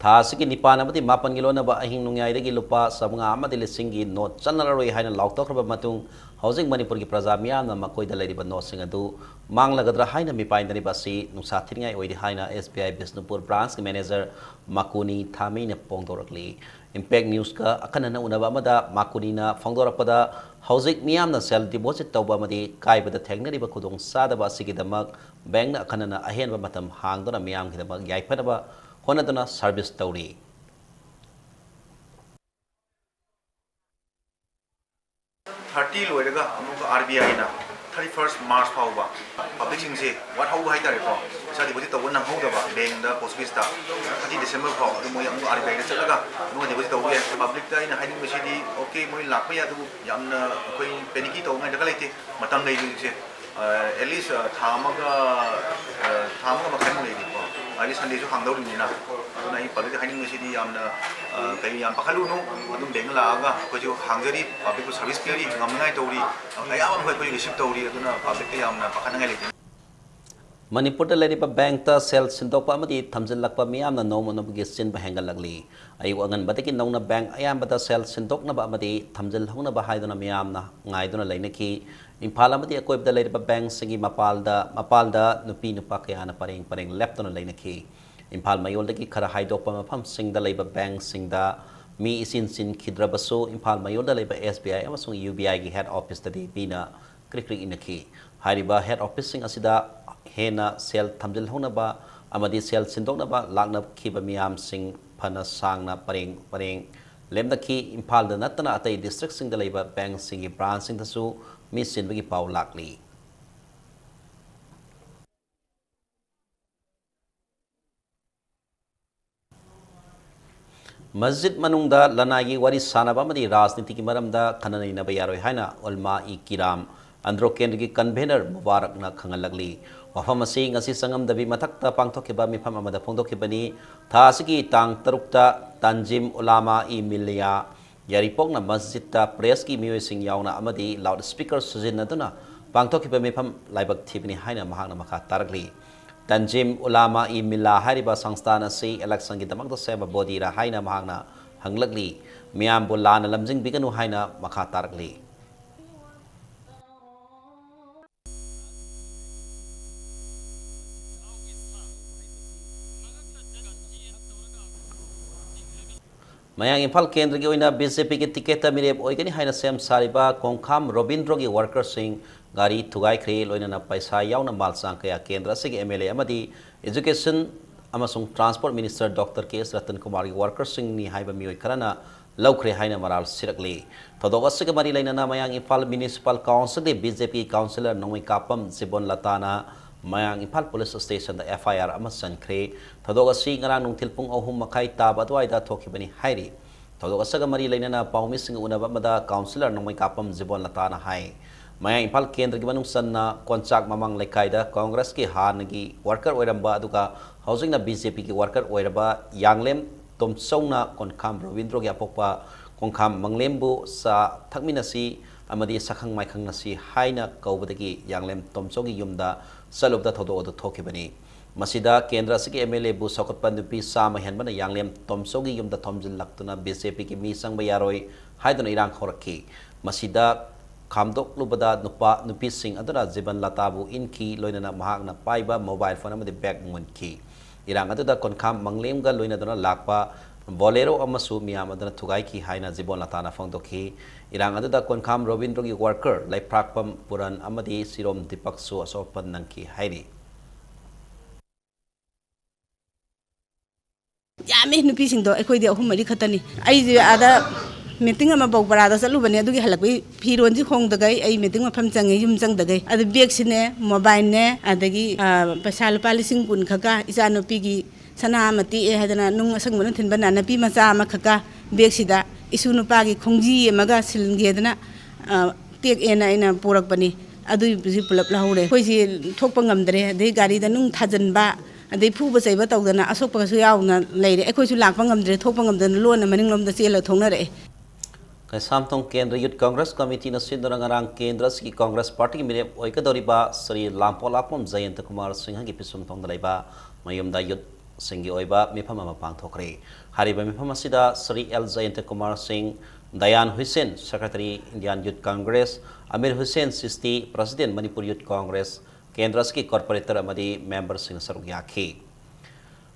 ꯊꯥ ꯑꯁꯤꯒꯤ ꯅꯤꯄꯥꯟ ꯑꯃꯗꯤ ꯃꯥꯄꯟꯒꯤ ꯂꯣꯟꯅꯕ ꯑꯍꯤꯡ ꯅꯣꯡꯌꯥꯏꯗꯒꯤ ꯂꯨꯄꯥ ꯆꯥꯝꯃꯉꯥ ꯑꯃꯗꯤ ꯂꯤꯁꯤꯡꯒꯤ note ꯆꯠꯅꯔꯔꯣꯏ ꯍꯥꯏꯅ ꯂꯥꯎꯊꯣꯛꯈ꯭ꯔꯕ ꯃꯇꯨꯡ, ꯍꯧꯖꯤꯛ ꯃꯅꯤꯄꯨꯔꯒꯤ ꯄ꯭ꯔꯖꯥ ꯃꯤꯌꯥꯝꯅ ꯃꯈꯣꯏꯗ ꯂꯩꯔꯤꯕ noteꯁꯤꯡ ꯑꯗꯨ ꯃꯥꯡꯂꯒꯗ꯭ꯔꯥ ꯍꯥꯏꯅ ꯃꯤꯄꯥꯏꯅꯔꯤꯕ ꯑꯁꯤ ꯅꯨꯡꯁꯥ ꯊꯤꯅꯤꯡꯉꯥꯏ ꯑꯣꯏꯔꯤ ꯍꯥꯏꯅ SBI ꯕꯤꯁꯅꯨꯄꯨꯔ branchꯀꯤ manager ꯃꯀꯨꯅꯤ ꯊꯥꯃꯤꯅ ꯐꯣꯡꯗꯣꯔꯛꯂꯤ꯫ Impact Newsꯀ ꯑꯈꯟꯅꯅ ꯎꯅꯕ ꯑꯃꯗ ꯃꯀꯨꯅꯤꯅ ꯐꯣꯡꯗꯣꯔꯛꯄꯗ, ꯍꯧꯖꯤꯛ ꯃꯤꯌꯥꯝꯅ sale deposit ꯇꯧꯕ ꯑꯃꯗꯤ ꯀꯥꯏꯕꯗ ꯊꯦꯡꯅꯔꯤꯕ ꯈꯨꯗꯣꯡꯆꯥꯗꯕ ꯑꯁꯤꯒꯤꯗꯃꯛ bankꯅ ꯑꯈꯟꯅꯅ ꯑꯍꯦꯟꯕ ꯃꯇꯝ ꯍꯥꯡꯗꯨꯅ ꯃꯤꯌꯥꯝꯒꯤꯗꯃꯛ ꯌꯥꯏꯐꯅꯕ ꯍꯣꯠꯅꯗꯨꯅ service ꯇꯧꯔꯤ꯫ Thirty ꯂꯣꯏꯔꯒ ꯑꯃꯨꯛꯀ RBIꯅ thirty first March ꯐꯥꯎꯕ publicꯁꯤꯡꯁꯦ ꯋꯥꯠꯍꯧꯕ ꯍꯥꯏꯇꯥꯔꯦꯀꯣ, ꯄꯩꯁꯥ deposit ꯇꯧꯕ ꯅꯪꯍꯧꯗꯕ bankꯗ, post officeꯇ, thirty December ꯐꯥꯎ꯫ ꯑꯗꯨ ꯃꯣꯏ ꯑꯃꯨꯛ RBIꯗ ꯆꯠꯂꯒ ꯑꯗꯨꯃ deposit ꯇꯧꯕ ꯌꯥꯏ꯫ Publicꯇ ꯑꯩꯅ ꯍꯥꯏꯅꯤꯡꯕꯁꯤꯗꯤ, okay, ꯃꯣꯏ ꯂꯥꯛꯄ ꯌꯥꯏ, ꯑꯗꯨꯕꯨ ꯌꯥꯝꯅ ꯑꯩꯈꯣꯏ panicky ꯇꯧꯅꯤꯡꯉꯥꯏ ꯗꯔꯀꯥꯔ ꯂꯩꯇꯦ꯫ ꯃꯇꯝ ꯂꯩꯔꯤ ꯍꯧꯖꯤꯛꯁꯦ꯫ ꯑ, at least, ꯑ, ꯊꯥ ꯑꯃꯒ, ꯑ, ꯊꯥ ꯑꯃꯒ ꯃꯈꯥꯏꯃꯨꯛ ꯂꯩꯔꯤꯀꯣ꯫ ꯍꯥꯏꯗꯤ Sundayꯁꯨ ꯍꯥꯡꯗꯧꯔꯤꯕꯅꯤꯅ꯫ ꯑꯗꯨꯅ ꯑꯩ publicꯇ ꯍꯥꯏꯅꯤꯡꯕꯁꯤꯗꯤ ꯌꯥꯝꯅ, ꯑ, ꯀꯔꯤ, ꯌꯥꯝ ꯄꯥꯈꯠꯂꯨꯅꯨ꯫ ꯑꯗꯨꯝ bankꯅ ꯂꯥꯛꯑꯒ ꯑꯩꯈꯣꯏꯁꯨ ꯍꯥꯡꯖꯔꯤ, publicꯗꯨ service ꯄꯤꯔꯤ, ꯉꯝꯅꯤꯡꯉꯥꯏ ꯇꯧꯔꯤ꯫ ꯑꯌꯥꯝꯕ ꯃꯈꯩ ꯑꯩꯈꯣꯏ receive ꯇꯧꯔꯤ꯫ ꯑꯗꯨꯅ publicꯇ ꯌꯥꯝꯅ ꯄꯥꯈꯠꯅꯤꯡꯉꯥꯏ ꯂꯩꯇꯦ꯫ ꯃꯅꯤꯄꯨꯔꯗ ꯂꯩꯔꯤꯕ ꯕꯦꯡꯛꯇ ꯁꯦꯜ ꯁꯤꯟꯗꯣꯛꯄ ꯑꯃꯗꯤ ꯊꯝꯖꯤꯜꯂꯛꯄ ꯃꯤꯌꯥꯝꯅ ꯅꯣꯡꯃ ꯅꯣꯡꯃꯒꯤ ꯆꯤꯟꯕ ꯍꯦꯟꯒꯠꯂꯛꯂꯤ꯫ ꯑꯌꯨꯛ ꯑꯉꯟꯕꯗꯒꯤ ꯅꯧꯅ ꯕꯦꯡꯛ ꯑꯌꯥꯝꯕꯗ ꯁꯦꯜ ꯁꯤꯟꯗꯣꯛꯅꯕ ꯑꯃꯗꯤ ꯊꯝꯖꯤꯜꯍꯧꯅꯕ ꯍꯥꯏꯗꯨꯅ ꯃꯤꯌꯥꯝꯅ ꯉꯥꯏꯗꯨꯅ ꯂꯩꯅꯈꯤ꯫ ꯏꯝꯐꯥꯜ ꯑꯃꯗꯤ ꯑꯀꯣꯏꯕꯗ ꯂꯩꯔꯤꯕ ꯕꯦꯡꯛꯁꯤꯡꯒꯤ ꯃꯄꯥꯜꯗ, ꯃꯄꯥꯜꯗ ꯅꯨꯄꯤ ꯅꯨꯄꯥ ꯀꯌꯥꯅ ꯄꯔꯦꯡ ꯄꯔꯦꯡ ꯂꯦꯞꯇꯨꯅ ꯂꯩꯅꯈꯤ꯫ ꯏꯝꯐꯥꯜ ꯃꯌꯣꯜꯗꯒꯤ ꯈꯔ ꯍꯥꯏꯗꯣꯛꯄ ꯃꯐꯝꯁꯤꯡꯗ ꯂꯩꯕ ꯕꯦꯡꯛꯁꯤꯡꯗ ꯃꯤ ꯏꯆꯤꯟ ꯆꯤꯟꯈꯤꯗ꯭ꯔꯕꯁꯨ, ꯏꯝꯐꯥꯜ ꯃꯌꯣꯜꯗ ꯂꯩꯕ S B I ꯑꯃꯁꯨꯡ U B I ꯒꯤ ꯍꯦꯗ ꯑꯣꯐꯤꯁꯇꯗꯤ ꯃꯤꯅ ꯀ꯭ꯔꯤꯛ ꯀ꯭ꯔꯤꯛ ꯏꯟꯅꯈꯤ꯫ ꯍꯥꯏꯔꯤꯕ ꯍꯦꯗ ꯑꯣꯐꯤꯁꯁꯤꯡ ꯑꯁꯤꯗ ꯍꯦꯟꯅ ꯁꯦꯜ ꯊꯝꯖꯤꯜꯍꯧꯅꯕ ꯑꯃꯗꯤ ꯁꯦꯜ ꯁꯤꯟꯗꯣꯛꯅꯕ ꯂꯥꯛꯅꯈꯤꯕ ꯃꯤꯌꯥꯝꯁꯤꯡ ꯐꯅ ꯁꯥꯡꯅ ꯄꯔꯦꯡ ꯄꯔꯦꯡ ꯂꯦꯞꯅꯈꯤ꯫ ꯏꯝꯐꯥꯜꯗ ꯅꯠꯇꯅ ꯑꯇꯩ ꯗꯤꯁꯇ꯭ꯔꯤꯛꯁꯤꯡꯗ ꯂꯩꯕ ꯕꯦꯡꯛꯁꯤꯡꯒꯤ ꯕ꯭ꯔꯥꯟꯁꯁꯤꯡꯗꯁꯨ ꯃꯤ ꯆꯤꯟꯕꯒꯤ ꯄꯥꯎ ꯂꯥꯛꯂꯤ꯫ ꯃꯁꯖꯤꯗ ꯃꯅꯨꯡꯗ ꯂꯅꯥꯏꯒꯤ ꯋꯥꯔꯤ ꯁꯥꯅꯕ ꯑꯃꯗꯤ ꯔꯥꯖꯅꯤꯇꯤꯒꯤ ꯃꯔꯝꯗ ꯈꯟꯅ ꯅꯩꯅꯕ ꯌꯥꯔꯣꯏ ꯍꯥꯏꯅ ꯎꯂꯃꯥ-ꯏ-ꯀꯤꯔꯥꯝ ꯑꯟꯗ꯭ꯔꯣ ꯀꯦꯟꯗ꯭ꯔꯒꯤ ꯀꯟꯚꯦꯅꯔ ꯃꯨꯕꯥꯔꯛꯅ ꯈꯪꯍꯜꯂꯛꯂꯤ꯫ ꯋꯥꯐꯝ ꯑꯁꯤ ꯉꯁꯤ ꯆꯪꯉꯝꯗꯕꯤ ꯃꯊꯛꯇ ꯄꯥꯡꯊꯣꯛꯈꯤꯕ ꯃꯤꯐꯝ ꯑꯃꯗ ꯐꯣꯡꯗꯣꯛꯈꯤꯕꯅꯤ꯫ ꯊꯥ ꯑꯁꯤꯒꯤ ꯇꯥꯡ ꯇꯔꯨꯛꯇ ꯇꯥꯟꯖꯤꯝ ꯎꯂꯥꯃꯥ-ꯏ-ꯃꯤꯜꯂꯤꯌꯥ ꯌꯥꯏꯔꯤꯄꯣꯛꯅ ꯃꯁꯖꯤꯗꯇ ꯄ꯭ꯔꯦꯁꯀꯤ ꯃꯤꯑꯣꯏꯁꯤꯡ ꯌꯥꯎꯅ ꯑꯃꯗꯤ ꯂꯥꯎꯗ ꯁ꯭ꯄꯤꯀꯔ ꯁꯤꯖꯤꯟꯅꯗꯨꯅ ꯄꯥꯡꯊꯣꯛꯈꯤꯕ ꯃꯤꯐꯝ ꯂꯥꯏꯕꯛ ꯊꯤꯕꯅꯤ ꯍꯥꯏꯅ ꯃꯍꯥꯛꯅ ꯃꯈꯥ ꯇꯥꯔꯛꯂꯤ꯫ ꯇꯟꯖꯤꯝ ꯎꯂꯥꯃꯥ-ꯏ-ꯃꯤꯜꯂꯥ ꯍꯥꯏꯔꯤꯕ ꯁꯪꯁꯊꯥꯟ ꯑꯁꯤ ꯏꯂꯦꯛꯁꯟꯒꯤꯗꯃꯛꯇ ꯁꯦꯝꯕ ꯕꯣꯗꯤꯔꯥ ꯍꯥꯏꯅ ꯃꯍꯥꯛꯅ ꯍꯪꯂꯛꯂꯤ꯫ ꯃꯤꯌꯥꯝꯕꯨ ꯂꯥꯟꯅ ꯂꯝꯖꯤꯡꯕꯤꯒꯅꯨ ꯍꯥꯏꯅ ꯃꯈꯥ ꯇꯥꯔꯛꯂꯤ꯫ ꯃꯌꯥꯡ ꯏꯝꯐꯥꯜ ꯀꯦꯟꯗ꯭ꯔꯒꯤ ꯑꯣꯏꯅ B J P ꯒꯤ ꯇꯤꯀꯦꯠꯇ ꯃꯤꯔꯦꯞ ꯑꯣꯏꯒꯅꯤ ꯍꯥꯏꯅ ꯁꯦꯝ ꯁꯥꯔꯤꯕ ꯀꯣꯡꯈꯥꯝ ꯔꯣꯕꯤꯟꯗ꯭ꯔꯣꯒꯤ ꯋꯥꯔꯀꯔꯁꯤꯡ ꯒꯥꯔꯤ ꯊꯨꯒꯥꯏꯈ꯭ꯔꯦ, ꯂꯣꯏꯅꯅ ꯄꯩꯁꯥ ꯌꯥꯎꯅ ꯃꯥꯜ ꯆꯥꯡ ꯀꯌꯥ ꯀꯦꯟꯗ꯭ꯔ ꯑꯁꯤꯒꯤ M L A ꯑꯃꯗꯤ Education ꯑꯃꯁꯨꯡ Transport Minister Doctor K S ꯔꯇꯟꯀꯨꯃꯥꯔꯒꯤ ꯋꯥꯔꯀꯔꯁꯤꯡꯅꯤ ꯍꯥꯏꯕ ꯃꯤꯑꯣꯏ ꯈꯔꯅ ꯂꯧꯈ꯭ꯔꯦ ꯍꯥꯏꯅ ꯃꯔꯥꯜ ꯁꯤꯔꯛꯂꯤ꯫ ꯊꯧꯗꯣꯛ ꯑꯁꯤꯒ ꯃꯔꯤ ꯂꯩꯅꯅ ꯃꯌꯥꯡ ꯏꯝꯐꯥꯜ ꯃ꯭ꯌꯨꯅꯤꯁꯤꯄꯥꯜ ꯀꯥꯎꯟꯁꯤꯜꯒꯤ B J P councillor Nongmeikapam Jibon ꯂꯇꯥꯅ ꯃꯌꯥꯡ ꯏꯝꯐꯥꯜ ꯄꯨꯂꯤꯁ ꯁ꯭ꯇꯦꯁꯟꯗ F I R ꯑꯃ ꯆꯟꯈ꯭ꯔꯦ꯫ ꯊꯧꯗꯣꯛ ꯑꯁꯤ ꯉꯔꯥꯡ ꯅꯨꯡꯊꯤꯜ ꯄꯨꯡ ꯑꯍꯨꯝ ꯃꯈꯥꯏ ꯇꯥꯕ ꯑꯗꯨꯋꯥꯏꯗ ꯊꯣꯛꯈꯤꯕꯅꯤ ꯍꯥꯏꯔꯤ꯫ ꯊꯧꯗꯣꯛ ꯑꯁꯤꯒ ꯃꯔꯤ ꯂꯩꯅꯅ ꯄꯥꯎꯃꯤꯁꯤꯡꯒ ꯎꯅꯕ ꯑꯃꯗ ꯀꯥꯎꯟꯁꯤꯂꯔ ꯅꯣꯡꯃꯩꯀꯥꯄꯝ ꯖꯤꯕꯣꯟ ꯂꯇꯥꯅ ꯍꯥꯏ, ꯃꯌꯥꯡ ꯏꯝꯐꯥꯜ ꯀꯦꯟꯗ꯭ꯔꯒꯤ ꯃꯅꯨꯡ ꯆꯟꯅ ꯀꯣꯟꯆꯥꯛ ꯃꯃꯥꯡ ꯂꯩꯀꯥꯏꯗ ꯀꯣꯡꯒ꯭ꯔꯦꯁꯀꯤ ꯍꯥꯟꯅꯒꯤ ꯋꯥꯔꯀꯔ ꯑꯣꯏꯔꯝꯕ ꯑꯗꯨꯒ ꯍꯧꯖꯤꯛꯅ B J P ꯒꯤ ꯋꯥꯔꯀꯔ ꯑꯣꯏꯔꯕ ꯌꯥꯡꯂꯦꯝ ꯇꯣꯝꯆꯧꯅ ꯀꯣꯡꯈꯥꯝ ꯔꯣꯕꯤꯟꯗ꯭ꯔꯣꯒꯤ ꯑꯄꯣꯛꯄ ꯀꯣꯡꯈꯥꯝ ꯃꯪꯂꯦꯝꯕꯨ ꯆꯥ ꯊꯛꯃꯤꯟꯅꯁꯤ ꯑꯃꯗꯤ ꯁꯛꯈꯪ ꯃꯥꯏꯈꯪꯅꯁꯤ ꯍꯥꯏꯅ ꯀꯧꯕꯗꯒꯤ ꯌꯥꯡꯂꯦꯝ ꯇꯣꯝꯆꯧꯒꯤ ꯌꯨꯝꯗ ꯆꯠꯂꯨꯕꯗ ꯊꯧꯗꯣꯛ ꯑꯗꯨ ꯊꯣꯛꯈꯤꯕꯅꯤ꯫ ꯃꯁꯤꯗ ꯀꯦꯟꯗ꯭ꯔ ꯑꯁꯤꯒꯤ MLAꯕꯨ ꯁꯧꯒꯠꯄ ꯅꯨꯄꯤ ꯆꯥꯝꯃ ꯍꯦꯟꯕꯅ ꯌꯥꯡꯂꯦꯝ ꯇꯣꯝꯆꯧꯒꯤ ꯌꯨꯝꯗ ꯊꯣꯝꯖꯤꯜꯂꯛꯇꯨꯅ BJPꯒꯤ ꯃꯤ ꯆꯪꯕ ꯌꯥꯔꯣꯏ ꯍꯥꯏꯗꯨꯅ ꯏꯔꯥꯡ ꯍꯧꯔꯛꯈꯤ꯫ ꯃꯁꯤꯗ ꯈꯥꯝꯗꯣꯛꯂꯨꯕꯗ ꯅꯨꯄꯥ, ꯅꯨꯄꯤꯁꯤꯡ ꯑꯗꯨꯅ ꯖꯤꯕꯟ ꯂꯇꯥꯕꯨ ꯏꯟꯈꯤ, ꯂꯣꯏꯅꯅ ꯃꯍꯥꯛꯅ ꯄꯥꯏꯕ mobile phone ꯑꯃꯗꯤ bag ꯃꯨꯟꯈꯤ꯫ ꯏꯔꯥꯡ ꯑꯗꯨꯗ ꯀꯣꯟꯈꯥꯝ ꯃꯪꯂꯦꯝꯒ ꯂꯣꯏꯅꯗꯨꯅ ꯂꯥꯛꯄ Bolero ꯑꯃꯁꯨ ꯃꯤꯌꯥꯝ ꯑꯗꯨꯅ ꯊꯨꯒꯥꯏꯈꯤ ꯍꯥꯏꯅ ꯖꯤꯕꯣꯟ ꯂꯇꯥꯅ ꯐꯣꯡꯗꯣꯛꯈꯤ꯫ ꯏꯔꯥꯡ ꯑꯗꯨꯗ ꯀꯣꯟꯈꯥꯝ ꯔꯣꯕꯤꯟꯗ꯭ꯔꯣꯒꯤ worker ꯂꯩꯄ꯭ꯔꯥꯛꯄꯝ ꯄꯨꯔꯟ ꯑꯃꯗꯤ ꯁꯤꯔꯣꯝ ꯗꯤꯄꯛꯁꯨ ꯑꯁꯣꯛ ꯑꯄꯟ ꯅꯪꯈꯤ ꯍꯥꯏꯔꯤ꯫ ꯌꯥꯝꯃꯤ ꯅꯨꯄꯤꯁꯤꯡꯗꯣ, ꯑꯩꯈꯣꯏꯗꯤ ꯑꯍꯨꯝ ꯃꯔꯤ ꯈꯛꯇꯅꯤ꯫ ꯑꯩꯁꯦ ꯑꯥꯗ meeting ꯑꯃ ꯕꯧꯄꯔꯥꯗ ꯆꯠꯂꯨꯕꯅꯦ, ꯑꯗꯨꯒꯤ ꯍꯜꯂꯛꯄꯒꯤ ꯐꯤꯔꯣꯟꯁꯤ ꯍꯣꯡꯗꯒꯩ ꯑꯩ meeting ꯃꯐꯝ ꯆꯪꯉꯦ, ꯌꯨꯝ ꯆꯪꯗꯒꯩ꯫ ꯑꯗꯨ bagꯁꯤꯅꯦ, mobileꯅꯦ, ꯑꯗꯒꯤ, ꯑ, ꯄꯩꯁꯥ ꯂꯨꯄꯥ ꯂꯤꯁꯤꯡ ꯀꯨꯟ ꯈꯛꯀ ꯏꯆꯥꯅꯨꯄꯤꯒꯤ ꯁꯅꯥ ꯑꯃ ꯇꯦꯛꯑꯦ ꯍꯥꯏꯗꯅ ꯅꯨꯡ ꯑꯁꯪꯕꯅ ꯊꯤꯟꯕ ꯅꯥꯅꯞꯄꯤ ꯃꯆꯥ ꯑꯃꯈꯛꯀ bagꯁꯤꯗ ꯏꯁꯨ ꯅꯨꯄꯥꯒꯤ ꯈꯣꯡꯖꯤ ꯑꯃꯒ ꯁꯤꯜꯒꯦꯗꯅ, ꯑ, ꯇꯦꯛꯑꯦꯅ ꯑꯩꯅ ꯄꯨꯔꯛꯄꯅꯤ꯫ ꯑꯗꯨꯏꯁꯨ ꯄꯨꯂꯞ ꯂꯧꯍꯧꯔꯦ꯫ ꯑꯩꯈꯣꯏꯁꯤ ꯊꯣꯛꯄ ꯉꯝꯗ꯭ꯔꯦ꯫ ꯑꯗꯩ ꯒꯥꯔꯤꯗ ꯅꯨꯡ ꯊꯥꯖꯤꯟꯕ, ꯑꯗꯩ ꯐꯨꯕ ꯆꯩꯕ ꯇꯧꯗꯅ ꯑꯁꯣꯛꯄꯒꯁꯨ ꯌꯥꯎꯅ ꯂꯩꯔꯦ꯫ ꯑꯩꯈꯣꯏꯁꯨ ꯂꯥꯛꯄ ꯉꯝꯗ꯭ꯔꯦ, ꯊꯣꯛꯄ ꯉꯝꯗꯅ ꯂꯣꯟꯅ ꯃꯅꯤꯡꯂꯣꯝꯗ ꯆꯦꯜꯂ ꯊꯣꯛꯅꯔꯛꯑꯦ꯫ ꯀꯩꯁꯥꯝꯊꯣꯡ ꯀꯦꯟꯗ꯭ꯔ Youth Congress Committeeꯅ ꯁꯤꯟꯗꯨꯅ ꯉꯔꯥꯡ ꯀꯦꯟꯗ꯭ꯔ ꯑꯁꯤꯒꯤ Congress Partyꯒꯤ ꯃꯤꯔꯦꯞ ꯑꯣꯏꯒꯗꯧꯔꯤꯕ ꯁ꯭ꯔꯤ ꯂꯥꯝꯄꯣꯛꯂꯥꯛꯄꯝ ꯖꯌꯟꯇ ꯀꯨꯃꯥꯔ ꯁꯤꯡꯍꯒꯤ ꯄꯤꯁꯨꯝꯊꯣꯡꯗ ꯂꯩꯕ ꯃꯌꯨꯝꯗ youthꯁꯤꯡꯒꯤ ꯑꯣꯏꯕ ꯃꯤꯐꯝ ꯑꯃ ꯄꯥꯡꯊꯣꯛꯈ꯭ꯔꯦ꯫ ꯍꯥꯏꯔꯤꯕ ꯃꯤꯐꯝ ꯑꯁꯤꯗ ꯁ꯭ꯔꯤ ꯑꯦꯜ ꯖꯌꯟꯇ ꯀꯨꯃꯥꯔ ꯁꯤꯡ, ꯗꯌꯥꯟ ꯍꯨꯏꯁꯦꯟ, Secretary Indian Youth Congress, Amir ꯍꯨꯏꯁꯦꯟ ꯁꯤꯁꯇꯤ, President Manipur Youth Congress, ꯀꯦꯟꯗ꯭ꯔ ꯑꯁꯤꯒꯤ corporator ꯑꯃꯗꯤ memberꯁꯤꯡꯅ ꯁꯔꯨꯛ ꯌꯥꯈꯤ꯫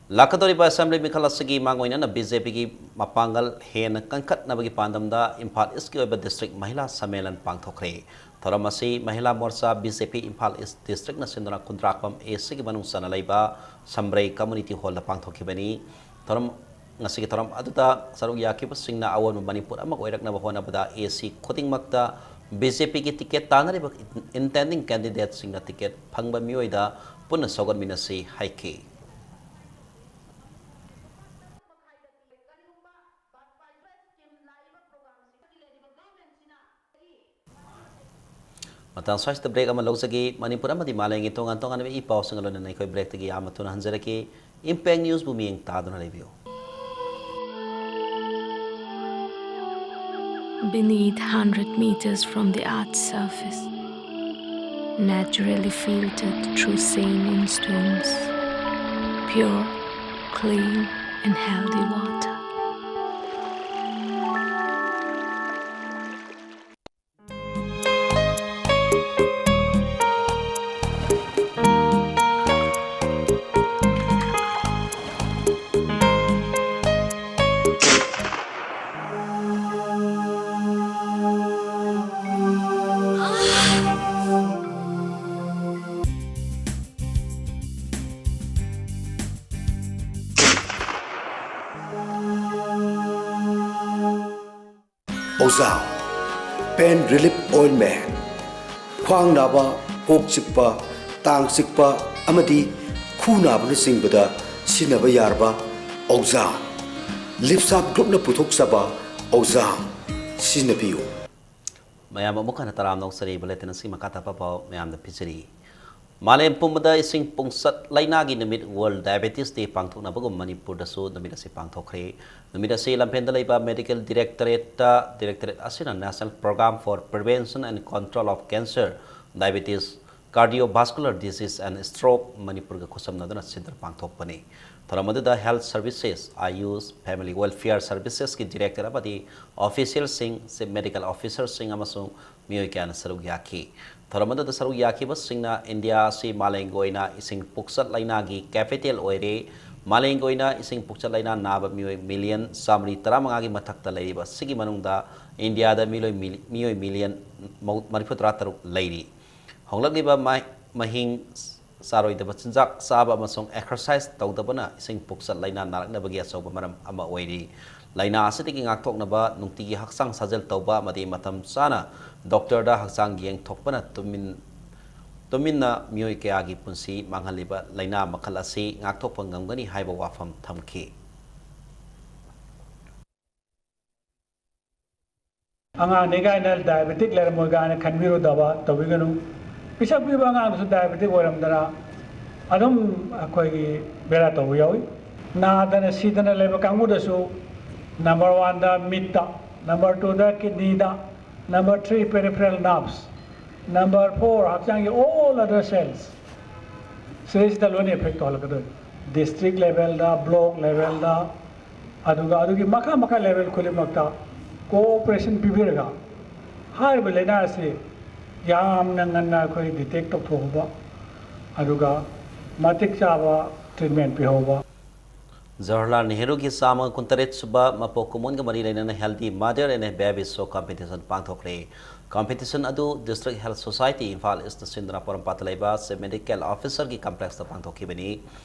ꯂꯥꯛꯀꯗꯧꯔꯤꯕ assembly ꯃꯤꯈꯜ ꯑꯁꯤꯒꯤ ꯃꯥꯡꯑꯣꯏꯅꯅ BJPꯒꯤ ꯃꯄꯥꯡꯒꯜ ꯍꯦꯟꯅ ꯀꯟꯈꯠꯅꯕꯒꯤ ꯄꯥꯟꯗꯝꯗ ꯏꯝꯐꯥꯜ Eastꯀꯤ ꯑꯣꯏꯕ district ꯃꯍꯤꯂꯥ ꯁꯝꯃꯦꯂꯟ ꯄꯥꯡꯊꯣꯛꯈ꯭ꯔꯦ꯫ ꯊꯧꯔꯝ ꯑꯁꯤ ꯃꯍꯤꯂꯥ ꯃꯣꯔꯆꯥ BJP ꯏꯝꯐꯥꯜ East districtꯅ ꯁꯤꯟꯗꯨꯅ ꯈꯨꯟꯗ꯭ꯔꯥꯛꯄꯝ ACꯒꯤ ꯃꯅꯨꯡ ꯆꯟꯅ ꯂꯩꯕ ꯁꯝꯕ꯭ꯔꯩ community hallꯗ ꯄꯥꯡꯊꯣꯛꯈꯤꯕꯅꯤ꯫ ꯊꯧꯔꯝ, ꯉꯁꯤꯒꯤ ꯊꯧꯔꯝ ꯑꯗꯨꯗ ꯁꯔꯨꯛ ꯌꯥꯈꯤꯕꯁꯤꯡꯅ ꯑꯑꯣꯟꯕ ꯃꯅꯤꯄꯨꯔ ꯑꯃ ꯑꯣꯏꯔꯛꯅꯕ ꯍꯣꯠꯅꯕꯗ AC ꯈꯨꯗꯤꯡꯃꯛꯇ BJPꯒꯤ ticket ꯇꯥꯟꯅꯔꯤꯕ intending candidateꯁꯤꯡꯅ ticket ꯐꯪꯕ ꯃꯤꯑꯣꯏꯗ ꯄꯨꯟꯅ ꯁꯧꯒꯠꯃꯤꯟꯅꯁꯤ ꯍꯥꯏꯈꯤ꯫ ꯃꯇꯥꯡ ꯁ꯭ꯋꯥꯏꯁꯤꯗ break ꯑꯃ ꯂꯧꯖꯒꯦ꯫ ꯃꯅꯤꯄꯨꯔ ꯑꯃꯗꯤ ꯃꯥꯂꯦꯝꯒꯤ ꯇꯣꯉꯥꯟ ꯇꯣꯉꯥꯟꯕ ꯏ ꯄꯥꯎꯁꯤꯡꯒ ꯂꯣꯏꯅꯅ ꯑꯩꯈꯣꯏ breakꯇꯒꯤ ꯌꯥꯝꯅ ꯊꯨꯅ ꯍꯟꯖꯔꯛꯀꯦ꯫ Impact Newsꯕꯨ ꯃꯤꯠꯌꯦꯡ ꯇꯥꯗꯨꯅ ꯂꯩꯕꯤꯌꯨ꯫ Beneath hundred meters from the earth's surface, naturally filtered through saline streams, pure, clean, and healthy water. ꯑꯣꯖꯥꯝ Pain Relief Ointment꯫ ꯈ꯭ꯋꯥꯡ ꯅꯥꯕ, ꯀꯣꯛ ꯆꯤꯛꯄ, ꯇꯥꯡ ꯆꯤꯛꯄ ꯑꯃꯗꯤ ꯈꯨ ꯅꯥꯕꯅꯆꯤꯡꯕꯗ ꯁꯤꯖꯤꯟꯅꯕ ꯌꯥꯔꯕ ꯑꯣꯖꯥꯝ꯫ ꯂꯤꯞꯁꯥꯞ ꯒ꯭ꯔꯨꯞꯅ ꯄꯨꯊꯣꯛꯆꯕ ꯑꯣꯖꯥꯝ ꯁꯤꯖꯤꯟꯅꯕꯤꯌꯨ꯫ ꯃꯌꯥꯝ ꯑꯃꯨꯛ ꯍꯟꯅ ꯇꯔꯥꯝꯅ ꯑꯣꯛꯆꯔꯤ꯫ ꯕꯨꯂꯦꯇꯤꯟ ꯑꯁꯤꯒꯤ ꯃꯈꯥ ꯇꯥꯕ ꯄꯥꯎ ꯃꯌꯥꯝꯗ ꯄꯤꯖꯔꯤ꯫ ꯃꯥꯂꯦꯝ ꯄꯨꯝꯕꯗ ꯏꯁꯤꯡ ꯄꯨꯡꯆꯠ ꯂꯩꯅꯥꯒꯤ ꯅꯨꯃꯤꯠ, World Diabetes Day, ꯄꯥꯡꯊꯣꯛꯅꯕꯒꯨꯝ ꯃꯅꯤꯄꯨꯔꯗꯁꯨ ꯅꯨꯃꯤꯠ ꯑꯁꯤ ꯄꯥꯡꯊꯣꯛꯈ꯭ꯔꯦ꯫ ꯅꯨꯃꯤꯠ ꯑꯁꯤ ꯂꯝꯐꯦꯜꯗ ꯂꯩꯕ Medical Directorate, Directorate ꯑꯁꯤꯅ National Program for Prevention and Control of Cancer, Diabetes, Cardiovascular Disease and Stroke ꯃꯅꯤꯄꯨꯔꯒ ꯈꯨꯠꯁꯝꯅꯗꯨꯅ ꯁꯤꯟꯗꯨꯅ ꯄꯥꯡꯊꯣꯛꯄꯅꯤ꯫ ꯊꯧꯔꯝ ꯑꯗꯨꯗ Health Services, Ayush, Family Welfare Servicesꯀꯤ Director ꯑꯃꯗꯤ officialꯁꯤꯡ, Chief Medical Officerꯁꯤꯡ ꯑꯃꯁꯨꯡ ꯃꯤꯑꯣꯏ ꯀꯌꯥꯅ ꯁꯔꯨꯛ ꯌꯥꯈꯤ꯫ ꯊꯧꯔꯝ ꯑꯗꯨꯗ ꯁꯔꯨꯛ ꯌꯥꯈꯤꯕꯁꯤꯡꯅ ꯏꯟꯗꯤꯌꯥ ꯑꯁꯤ ꯃꯥꯂꯦꯝꯒꯤ ꯑꯣꯏꯅ ꯏꯁꯤꯡ ꯄꯨꯛꯆꯠ ꯂꯩꯅꯥꯒꯤ capital ꯑꯣꯏꯔꯦ꯫ ꯃꯥꯂꯦꯝꯒꯤ ꯑꯣꯏꯅ ꯏꯁꯤꯡ ꯄꯨꯛꯆꯠ ꯂꯩꯅꯥ ꯅꯥꯕ ꯃꯤꯑꯣꯏ ꯃꯤꯂꯤꯌꯟ ꯆꯥꯃꯔꯤ ꯇꯔꯥꯃꯉꯥꯒꯤ ꯃꯊꯛꯇ ꯂꯩꯔꯤꯕ ꯑꯁꯤꯒꯤ ꯃꯅꯨꯡꯗ ꯏꯟꯗꯤꯌꯥꯗ ꯃꯤꯂꯣꯏ ꯃꯤꯂꯤ-, ꯃꯤꯑꯣꯏ ꯃꯤꯂꯤꯌꯟ ꯃꯧ-, ꯃꯔꯤꯐꯨꯇꯔꯥ ꯇꯔꯨꯛ ꯂꯩꯔꯤ꯫ ꯍꯣꯡꯂꯛꯂꯤꯕ ꯃꯍꯩ-, ꯃꯍꯤꯡ ꯆꯥꯔꯣꯏꯗꯕ ꯆꯤꯟꯖꯥꯛ ꯆꯥꯕ ꯑꯃꯁꯨꯡ exercise ꯇꯧꯗꯕꯅ ꯏꯁꯤꯡ ꯄꯨꯛꯆꯠ ꯂꯩꯅꯥ ꯅꯥꯔꯛꯅꯕꯒꯤ ꯑꯆꯧꯕ ꯃꯔꯝ ꯑꯃ ꯑꯣꯏꯔꯤ꯫ ꯂꯩꯅꯥ ꯑꯁꯤꯗꯒꯤ ꯉꯥꯛꯊꯣꯛꯅꯕ ꯅꯨꯡꯇꯤꯒꯤ ꯍꯛꯆꯥꯡ ꯁꯥꯖꯦꯜ ꯇꯧꯕ ꯑꯃꯗꯤ ꯃꯇꯝ ꯆꯥꯅ doctorꯗ ꯍꯛꯆꯥꯡ ꯌꯦꯡꯊꯣꯛꯄꯅ ꯇꯨꯃꯤꯟ-, ꯇꯨꯃꯤꯟꯅ ꯃꯤꯑꯣꯏ ꯀꯌꯥꯒꯤ ꯄꯨꯟꯁꯤ ꯃꯥꯡꯍꯜꯂꯤꯕ ꯂꯩꯅꯥ ꯃꯈꯜ ꯑꯁꯤ ꯉꯥꯛꯊꯣꯛꯄ ꯉꯝꯒꯅꯤ ꯍꯥꯏꯕ ꯋꯥꯐꯝ ꯊꯝꯈꯤ꯫ ꯑꯉꯥꯡꯅꯤ ꯀꯥꯏꯅ diabetic ꯂꯩꯔꯝꯃꯣꯏ ꯀꯥꯏꯅ ꯈꯟꯕꯤꯔꯨꯗꯕ ꯇꯧꯕꯤꯒꯅꯨ꯫ ꯄꯤꯁꯛ ꯄꯤꯕ ꯑꯉꯥꯡꯗꯨꯁꯨ diabetic ꯑꯣꯏꯔꯝꯗꯅ ꯑꯗꯨꯝ ꯑꯩꯈꯣꯏꯒꯤ ꯕꯦꯔꯥ ꯇꯧꯕ ꯌꯥꯎꯏ꯫ ꯅꯥꯗꯅ ꯁꯤꯗꯅ ꯂꯩꯕ ꯀꯥꯡꯕꯨꯗꯁꯨ number oneꯗ ꯃꯤꯠꯇ, number twoꯗ kidneyꯗ, number three peripheral nerves꯫ Number four, ꯍꯛꯆꯥꯡꯒꯤ all other cells ꯁꯤꯗꯩꯁꯤꯗ ꯂꯣꯏꯅ effect ꯇꯧꯍꯜꯂꯛꯀꯗꯣꯏꯅꯤ꯫ District levelꯗ, block levelꯗ, ꯑꯗꯨꯒ ꯑꯗꯨꯒꯤ ꯃꯈꯥ ꯃꯈꯥ level ꯈꯨꯗꯤꯡꯃꯛꯇ cooperation ꯄꯤꯕꯤꯔꯒ ꯍꯥꯏꯔꯤꯕ ꯂꯥꯏꯅꯥ ꯑꯁꯤ ꯌꯥꯝꯅ ꯉꯟꯅ ꯑꯩꯈꯣꯏ detect ꯇꯧꯊꯣꯛꯍꯧꯕ, ꯑꯗꯨꯒ ꯃꯇꯤꯛ ꯆꯥꯕ treatment ꯄꯤꯍꯧꯕ꯫ ꯖꯋꯥꯍꯔꯂꯥꯜ ꯅꯦꯍꯔꯨꯒꯤ ꯆꯥꯝꯃ ꯀꯨꯟꯇꯔꯦꯠ ꯁꯨꯕ ꯃꯄꯣꯛ ꯀꯨꯝꯑꯣꯟꯒ ꯃꯔꯤ ꯂꯩꯅꯅ Healthy Mother and a Baby Show competition ꯄꯥꯡꯊꯣꯛꯈ꯭ꯔꯦ꯫ Competition ꯑꯗꯨ District Health Society ꯏꯝꯐꯥꯜ ꯏꯁꯅ ꯁꯤꯟꯗꯨꯅ ꯄꯣꯔꯣꯝꯄꯥꯠꯇ ꯂꯩꯕ Chief Medical Officerꯒꯤ complexꯇ ꯄꯥꯡꯊꯣꯛꯈꯤꯕꯅꯤ꯫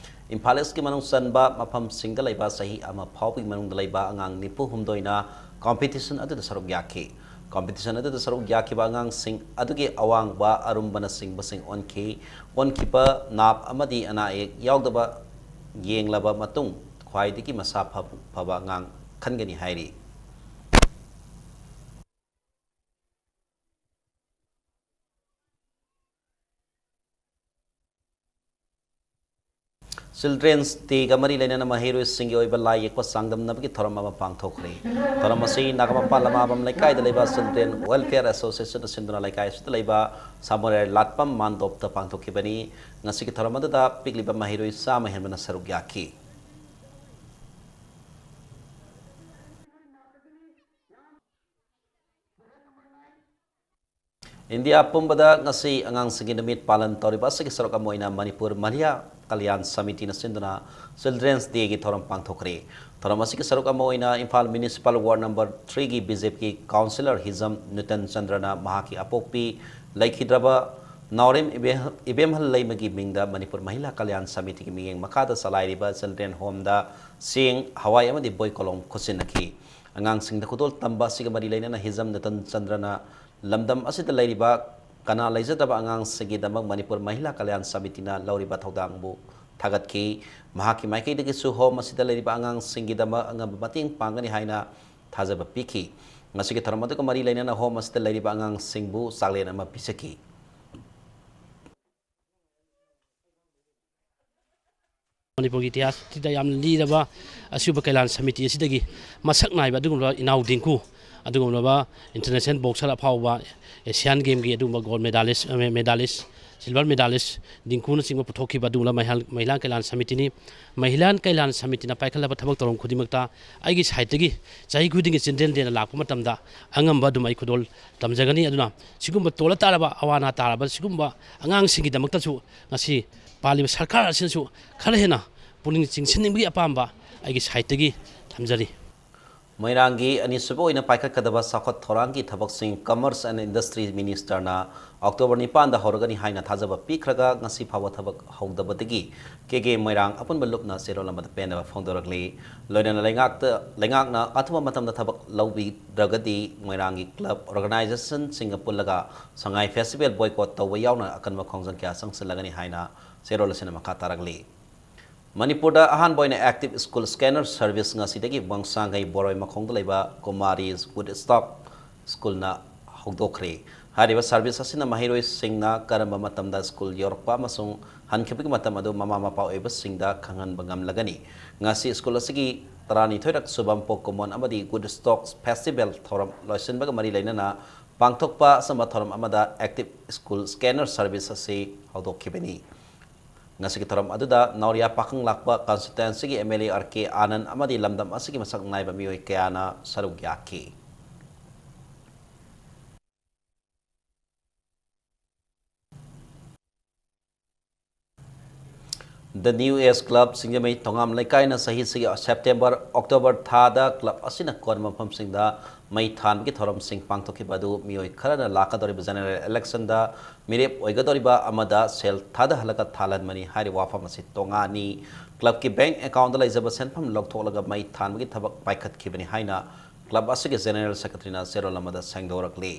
ꯏꯝꯐꯥꯜ ꯏꯁꯀꯤ ꯃꯅꯨꯡ ꯆꯟꯕ ꯃꯐꯝꯁꯤꯡꯗ ꯂꯩꯕ ꯆꯍꯤ ꯑꯃ ꯐꯥꯎꯕꯒꯤ ꯃꯅꯨꯡꯗ ꯂꯩꯕ ꯑꯉꯥꯡ ꯅꯤꯐꯨ ꯍꯨꯝꯗꯣꯏꯅ competition ꯑꯗꯨꯗ ꯁꯔꯨꯛ ꯌꯥꯈꯤ꯫ Competition ꯑꯗꯨꯗ ꯁꯔꯨꯛ ꯌꯥꯈꯤꯕ ꯑꯉꯥꯡꯁꯤꯡ ꯑꯗꯨꯒꯤ ꯑꯋꯥꯡꯕ, ꯑꯔꯨꯝꯕꯅꯆꯤꯡꯕꯁꯤꯡ ꯑꯣꯟꯈꯤ꯫ ꯑꯣꯟꯈꯤꯕ ꯅꯥꯞ ꯑꯃꯗꯤ ꯑꯅꯥ ꯑꯌꯦꯛ ꯌꯥꯎꯗꯕ ꯌꯦꯡꯂꯕ ꯃꯇꯨꯡ ꯈ꯭ꯋꯥꯏꯗꯒꯤ ꯃꯁꯥ ꯐꯕ, ꯐꯕ ꯑꯉꯥꯡ ꯈꯟꯒꯅꯤ ꯍꯥꯏꯔꯤ꯫ Children's Dayꯒ ꯃꯔꯤ ꯂꯩꯅꯅ ꯃꯍꯩꯔꯣꯏꯁꯤꯡꯒꯤ ꯑꯣꯏꯕ ꯂꯥꯏ ꯌꯦꯛꯄ ꯆꯥꯡꯗꯝꯅꯕꯒꯤ ꯊꯧꯔꯝ ꯑꯃ ꯄꯥꯡꯊꯣꯛꯈ꯭ꯔꯦ꯫ ꯊꯧꯔꯝ ꯑꯁꯤ ꯅꯥꯒꯥꯃꯄꯥꯜ ꯂꯃꯥꯕꯝ ꯂꯩꯀꯥꯏꯗ ꯂꯩꯕ Children Welfare Associationꯅ ꯁꯤꯟꯗꯨꯅ ꯂꯩꯀꯥꯏ ꯑꯁꯤꯗ ꯂꯩꯕ ꯁꯥꯃꯨꯔꯥꯏ ꯂꯥꯠꯄꯝ ꯃꯥꯟꯗꯣꯞꯇ ꯄꯥꯡꯊꯣꯛꯈꯤꯕꯅꯤ꯫ ꯉꯁꯤꯒꯤ ꯊꯧꯔꯝ ꯑꯗꯨꯗ ꯄꯤꯛꯂꯤꯕ ꯃꯍꯩꯔꯣꯏ ꯆꯥꯝꯃ ꯍꯦꯟꯕꯅ ꯁꯔꯨꯛ ꯌꯥꯈꯤ꯫ ꯏꯟꯗꯤꯌꯥ ꯄꯨꯝꯕꯗ ꯉꯁꯤ ꯑꯉꯥꯡꯁꯤꯡꯒꯤ ꯅꯨꯃꯤꯠ ꯄꯥꯂꯟ ꯇꯧꯔꯤꯕ ꯑꯁꯤꯒꯤ ꯁꯔꯨꯛ ꯑꯃ ꯑꯣꯏꯅ ꯃꯅꯤꯄꯨꯔ ꯃꯍꯤꯂꯥ ꯀꯜꯌꯥꯟ ꯁꯃꯤꯇꯤꯅ ꯁꯤꯟꯗꯨꯅ Children's Dayꯒꯤ ꯊꯧꯔꯝ ꯄꯥꯡꯊꯣꯛꯈ꯭ꯔꯦ꯫ ꯊꯧꯔꯝ ꯑꯁꯤꯒꯤ ꯁꯔꯨꯛ ꯑꯃ ꯑꯣꯏꯅ Imphal Municipal Ward number threeꯒꯤ BJPꯒꯤ councillor ꯍꯤꯖꯝ ꯅꯨꯇꯟ ꯆꯟꯗ꯭ꯔꯅ ꯃꯍꯥꯛꯀꯤ ꯑꯄꯣꯛꯄꯤ ꯂꯩꯈꯤꯗ꯭ꯔꯕ ꯅꯥꯎꯔꯦꯝ ꯏꯕꯦ-, ꯏꯕꯦꯝꯍꯜ ꯂꯩꯃꯒꯤ ꯃꯤꯡꯗ ꯃꯅꯤꯄꯨꯔ ꯃꯍꯤꯂꯥ ꯀꯜꯌꯥꯟ ꯁꯃꯤꯇꯤꯒꯤ ꯃꯤꯠꯌꯦꯡ ꯃꯈꯥꯗ ꯆꯂꯥꯏꯔꯤꯕ Children Homeꯗ ꯆꯦꯡ, ꯍꯋꯥꯏ ꯑꯃꯗꯤ ꯕꯣꯏ ꯀꯣꯂꯣꯝ ꯈꯨꯠꯁꯤꯟꯅꯈꯤ꯫ ꯑꯉꯥꯡꯁꯤꯡꯗ ꯈꯨꯗꯣꯜ ꯇꯝꯕ ꯑꯁꯤꯒ ꯃꯔꯤ ꯂꯩꯅꯅ ꯍꯤꯖꯝ ꯅꯨꯇꯟ ꯆꯟꯗ꯭ꯔꯅ ꯂꯝꯗꯝ ꯑꯁꯤꯗ ꯂꯩꯔꯤꯕ ꯀꯅꯥ ꯂꯩꯖꯗꯕ ꯑꯉꯥꯡꯁꯤꯡꯒꯤꯗꯃꯛ ꯃꯅꯤꯄꯨꯔ ꯃꯍꯤꯂꯥ ꯀꯜꯌꯥꯟ ꯁꯃꯤꯇꯤꯅ ꯂꯧꯔꯤꯕ ꯊꯧꯗꯥꯡꯕꯨ ꯊꯥꯒꯠꯈꯤ꯫ ꯃꯍꯥꯛꯀꯤ ꯃꯥꯏꯀꯩꯗꯒꯤꯁꯨ home ꯑꯁꯤꯗ ꯂꯩꯔꯤꯕ ꯑꯉꯥꯡꯁꯤꯡꯒꯤꯗꯃꯛ ꯑꯉꯝꯕ ꯃꯇꯦꯡ ꯄꯥꯡꯒꯅꯤ ꯍꯥꯏꯅ ꯊꯥꯖꯕ ꯄꯤꯈꯤ꯫ ꯉꯁꯤꯒꯤ ꯊꯧꯔꯝ ꯑꯗꯨꯒ ꯃꯔꯤ ꯂꯩꯅꯅ home ꯑꯁꯤꯗ ꯂꯩꯔꯤꯕ ꯑꯉꯥꯡꯁꯤꯡꯕꯨ ꯆꯥꯛꯂꯦꯟ ꯑꯃ ꯄꯤꯖꯈꯤ꯫ ꯃꯅꯤꯄꯨꯔꯒꯤ ꯏꯇꯤꯍꯥꯁꯇ ꯌꯥꯝꯅ ꯂꯤꯔꯕ ꯑꯁꯤꯒꯨꯝꯕ ꯀꯜꯌꯥꯟ ꯁꯃꯤꯇꯤ ꯑꯁꯤꯗꯒꯤ ꯃꯁꯛ ꯅꯥꯏꯕ ꯑꯗꯨꯒꯨꯝꯂꯕ ꯏꯅꯥꯎ ꯗꯤꯡꯀꯨ ꯑꯗꯨꯒꯨꯝꯂꯕ international boxer ꯑꯐꯥꯎꯕ, Asian Gameꯒꯤ ꯑꯗꯨꯒꯨꯝꯕ gold medalist, medalist, silver medalist ꯗꯤꯡꯀꯨꯅꯆꯤꯡꯕ ꯄꯨꯊꯣꯛꯈꯤꯕ ꯑꯗꯨꯒꯨꯝꯂꯕ ꯃꯍꯤꯂꯥ, ꯃꯍꯤꯂꯥ ꯀꯜꯌꯥꯟ ꯁꯃꯤꯇꯤꯅꯤ꯫ ꯃꯍꯤꯂꯥ ꯀꯜꯌꯥꯟ ꯁꯃꯤꯇꯤꯅ ꯄꯥꯏꯈꯠꯂꯕ ꯊꯕꯛ ꯊꯧꯔꯝ ꯈꯨꯗꯤꯡꯃꯛꯇ ꯑꯩꯒꯤ sideꯇꯒꯤ ꯆꯍꯤ ꯈꯨꯗꯤꯡꯒꯤ children dayꯅ ꯂꯥꯛꯄ ꯃꯇꯝꯗ ꯑꯉꯝꯕ ꯑꯗꯨꯝ ꯑꯩ ꯈꯨꯗꯣꯜ ꯇꯝꯖꯒꯅꯤ꯫ ꯑꯗꯨꯅ ꯁꯤꯒꯨꯝꯕ ꯇꯣꯜꯂ ꯇꯥꯔꯕ, ꯑꯋꯥ ꯑꯅꯥ ꯇꯥꯔꯕ ꯁꯤꯒꯨꯝꯕ ꯑꯉꯥꯡꯁꯤꯡꯒꯤꯗꯃꯛꯇꯁꯨ ꯉꯁꯤ ꯄꯥꯜꯂꯤꯕ ꯁꯔꯀꯥꯔ ꯑꯁꯤꯅꯁꯨ ꯈꯔ ꯍꯦꯟꯅ ꯄꯨꯛꯅꯤꯡ ꯆꯤꯡꯁꯤꯟꯅꯤꯡꯕꯒꯤ ꯑꯄꯥꯝꯕ ꯑꯩꯒꯤ sideꯇꯒꯤ ꯊꯝꯖꯔꯤ꯫ ꯃꯣꯏꯔꯥꯡꯒꯤ ꯑꯅꯤꯁꯨꯕ ꯑꯣꯏꯅ ꯄꯥꯏꯈꯠꯀꯗꯕ ꯆꯥꯎꯈꯠ ꯊꯧꯔꯥꯡꯒꯤ ꯊꯕꯛꯁꯤꯡ Commerce and Industry Ministerꯅ October ꯅꯤꯄꯥꯟꯗ ꯍꯧꯔꯒꯅꯤ ꯍꯥꯏꯅ ꯊꯥꯖꯕ ꯄꯤꯈ꯭ꯔꯒ, ꯉꯁꯤ ꯐꯥꯎꯕ ꯊꯕꯛ ꯍꯧꯗꯕꯗꯒꯤ ꯀꯦ ꯀꯦ ꯃꯣꯏꯔꯥꯡ ꯑꯄꯨꯟꯕ ꯂꯨꯞꯅ ꯆꯦꯔꯣꯜ ꯑꯃꯗ ꯄꯦꯟꯗꯕ ꯐꯣꯡꯗꯣꯔꯛꯂꯤ꯫ ꯂꯣꯏꯅꯅ ꯂꯩꯉꯥꯛꯇ, ꯂꯩꯉꯥꯛꯅ ꯑꯊꯨꯕ ꯃꯇꯝꯗ ꯊꯕꯛ ꯂꯧꯕꯤꯗ꯭ꯔꯒꯗꯤ ꯃꯣꯏꯔꯥꯡꯒꯤ club organizationꯁꯤꯡꯒ ꯄꯨꯜꯂꯒ ꯁꯉꯥꯏ festival boycott ꯇꯧꯕ ꯌꯥꯎꯅ ꯑꯀꯟꯕ ꯈꯣꯡꯖꯪ ꯀꯌꯥ ꯆꯪꯁꯤꯜꯂꯒꯅꯤ ꯍꯥꯏꯅ ꯆꯦꯔꯣꯜ ꯑꯁꯤꯅ ꯃꯈꯥ ꯇꯥꯔꯛꯂꯤ꯫ ꯃꯅꯤꯄꯨꯔꯗ ꯑꯍꯥꯟꯕ ꯑꯣꯏꯅ active school scanner service ꯉꯁꯤꯗꯒꯤ ꯋꯥꯡꯁꯥꯡꯒꯩ ꯕꯣꯔꯣꯏ ꯃꯈꯣꯡꯗ ꯂꯩꯕ ꯀꯨꯃꯥꯔꯤꯁ Good Stock Schoolꯅ ꯍꯧꯗꯣꯛꯈ꯭ꯔꯦ꯫ ꯍꯥꯏꯔꯤꯕ service ꯑꯁꯤꯅ ꯃꯍꯩꯔꯣꯏꯁꯤꯡꯅ ꯀꯔꯝꯕ ꯃꯇꯝꯗ school ꯌꯧꯔꯛꯄ ꯑꯃꯁꯨꯡ ꯍꯟꯈꯤꯕꯒꯤ ꯃꯇꯝ ꯑꯗꯨ ꯃꯃꯥ ꯃꯄꯥ ꯑꯣꯏꯕꯁꯤꯡꯗ ꯈꯪꯍꯟꯕ ꯉꯝꯂꯒꯅꯤ꯫ ꯉꯁꯤ school ꯑꯁꯤꯒꯤ ꯇꯔꯥꯅꯤꯊꯣꯏꯔꯛ ꯁꯨꯕ ꯄꯣꯛꯀꯨꯝꯑꯣꯟ ꯑꯃꯗꯤ Good Stock Festival ꯊꯧꯔꯝ ꯂꯣꯏꯁꯤꯟꯕꯒ ꯃꯔꯤ ꯂꯩꯅꯅ ꯄꯥꯡꯊꯣꯛꯄ ꯑꯆꯝꯕ ꯊꯧꯔꯝ ꯑꯃꯗ active school scanner service ꯑꯁꯤ ꯍꯧꯗꯣꯛꯈꯤꯕꯅꯤ꯫ ꯉꯁꯤꯒꯤ ꯊꯧꯔꯝ ꯑꯗꯨꯗ ꯅꯥꯎꯔꯤꯌꯥ ꯄꯥꯈꯪ ꯂꯥꯛꯄ constituencyꯒꯤ M L A R K Anand ꯑꯃꯗꯤ ꯂꯝꯗꯝ ꯑꯁꯤꯒꯤ ꯃꯁꯛ ꯅꯥꯏꯕ ꯃꯤꯑꯣꯏ ꯀꯌꯥꯅ ꯁꯔꯨꯛ ꯌꯥꯈꯤ꯫ The New Age Club Singjamei Thongam ꯂꯩꯀꯥꯏꯅ ꯆꯍꯤꯁꯤꯒꯤ September, October ꯊꯥꯗ club ꯑꯁꯤꯅ ꯀꯣꯟꯕ ꯃꯐꯝꯁꯤꯡꯗ ꯃꯩ ꯊꯥꯟꯕꯒꯤ ꯊꯧꯔꯝꯁꯤꯡ ꯄꯥꯡꯊꯣꯛꯈꯤꯕ ꯑꯗꯨ ꯃꯤꯑꯣꯏ ꯈꯔꯅ ꯂꯥꯛꯀꯗꯧꯔꯤꯕ general electionꯗ ꯃꯤꯔꯦꯞ ꯑꯣꯏꯒꯗꯧꯔꯤꯕ ꯑꯃꯗ ꯁꯦꯜ ꯊꯥꯗꯍꯜꯂꯒ ꯊꯥꯜꯍꯟꯕꯅꯤ ꯍꯥꯏꯔꯤꯕ ꯋꯥꯐꯝ ꯑꯁꯤ ꯇꯣꯉꯥꯟꯅꯤ꯫ Clubꯀꯤ bank accountꯗ ꯂꯩꯖꯕ ꯁꯦꯟꯐꯝ ꯂꯧꯊꯣꯛꯂꯒ ꯃꯩ ꯊꯥꯟꯕꯒꯤ ꯊꯕꯛ ꯄꯥꯏꯈꯠꯈꯤꯕꯅꯤ ꯍꯥꯏꯅ club ꯑꯁꯤꯒꯤ general secretaryꯅ ꯆꯦꯔꯣꯜ ꯑꯃꯗ ꯁꯦꯡꯗꯣꯔꯛꯂꯤ꯫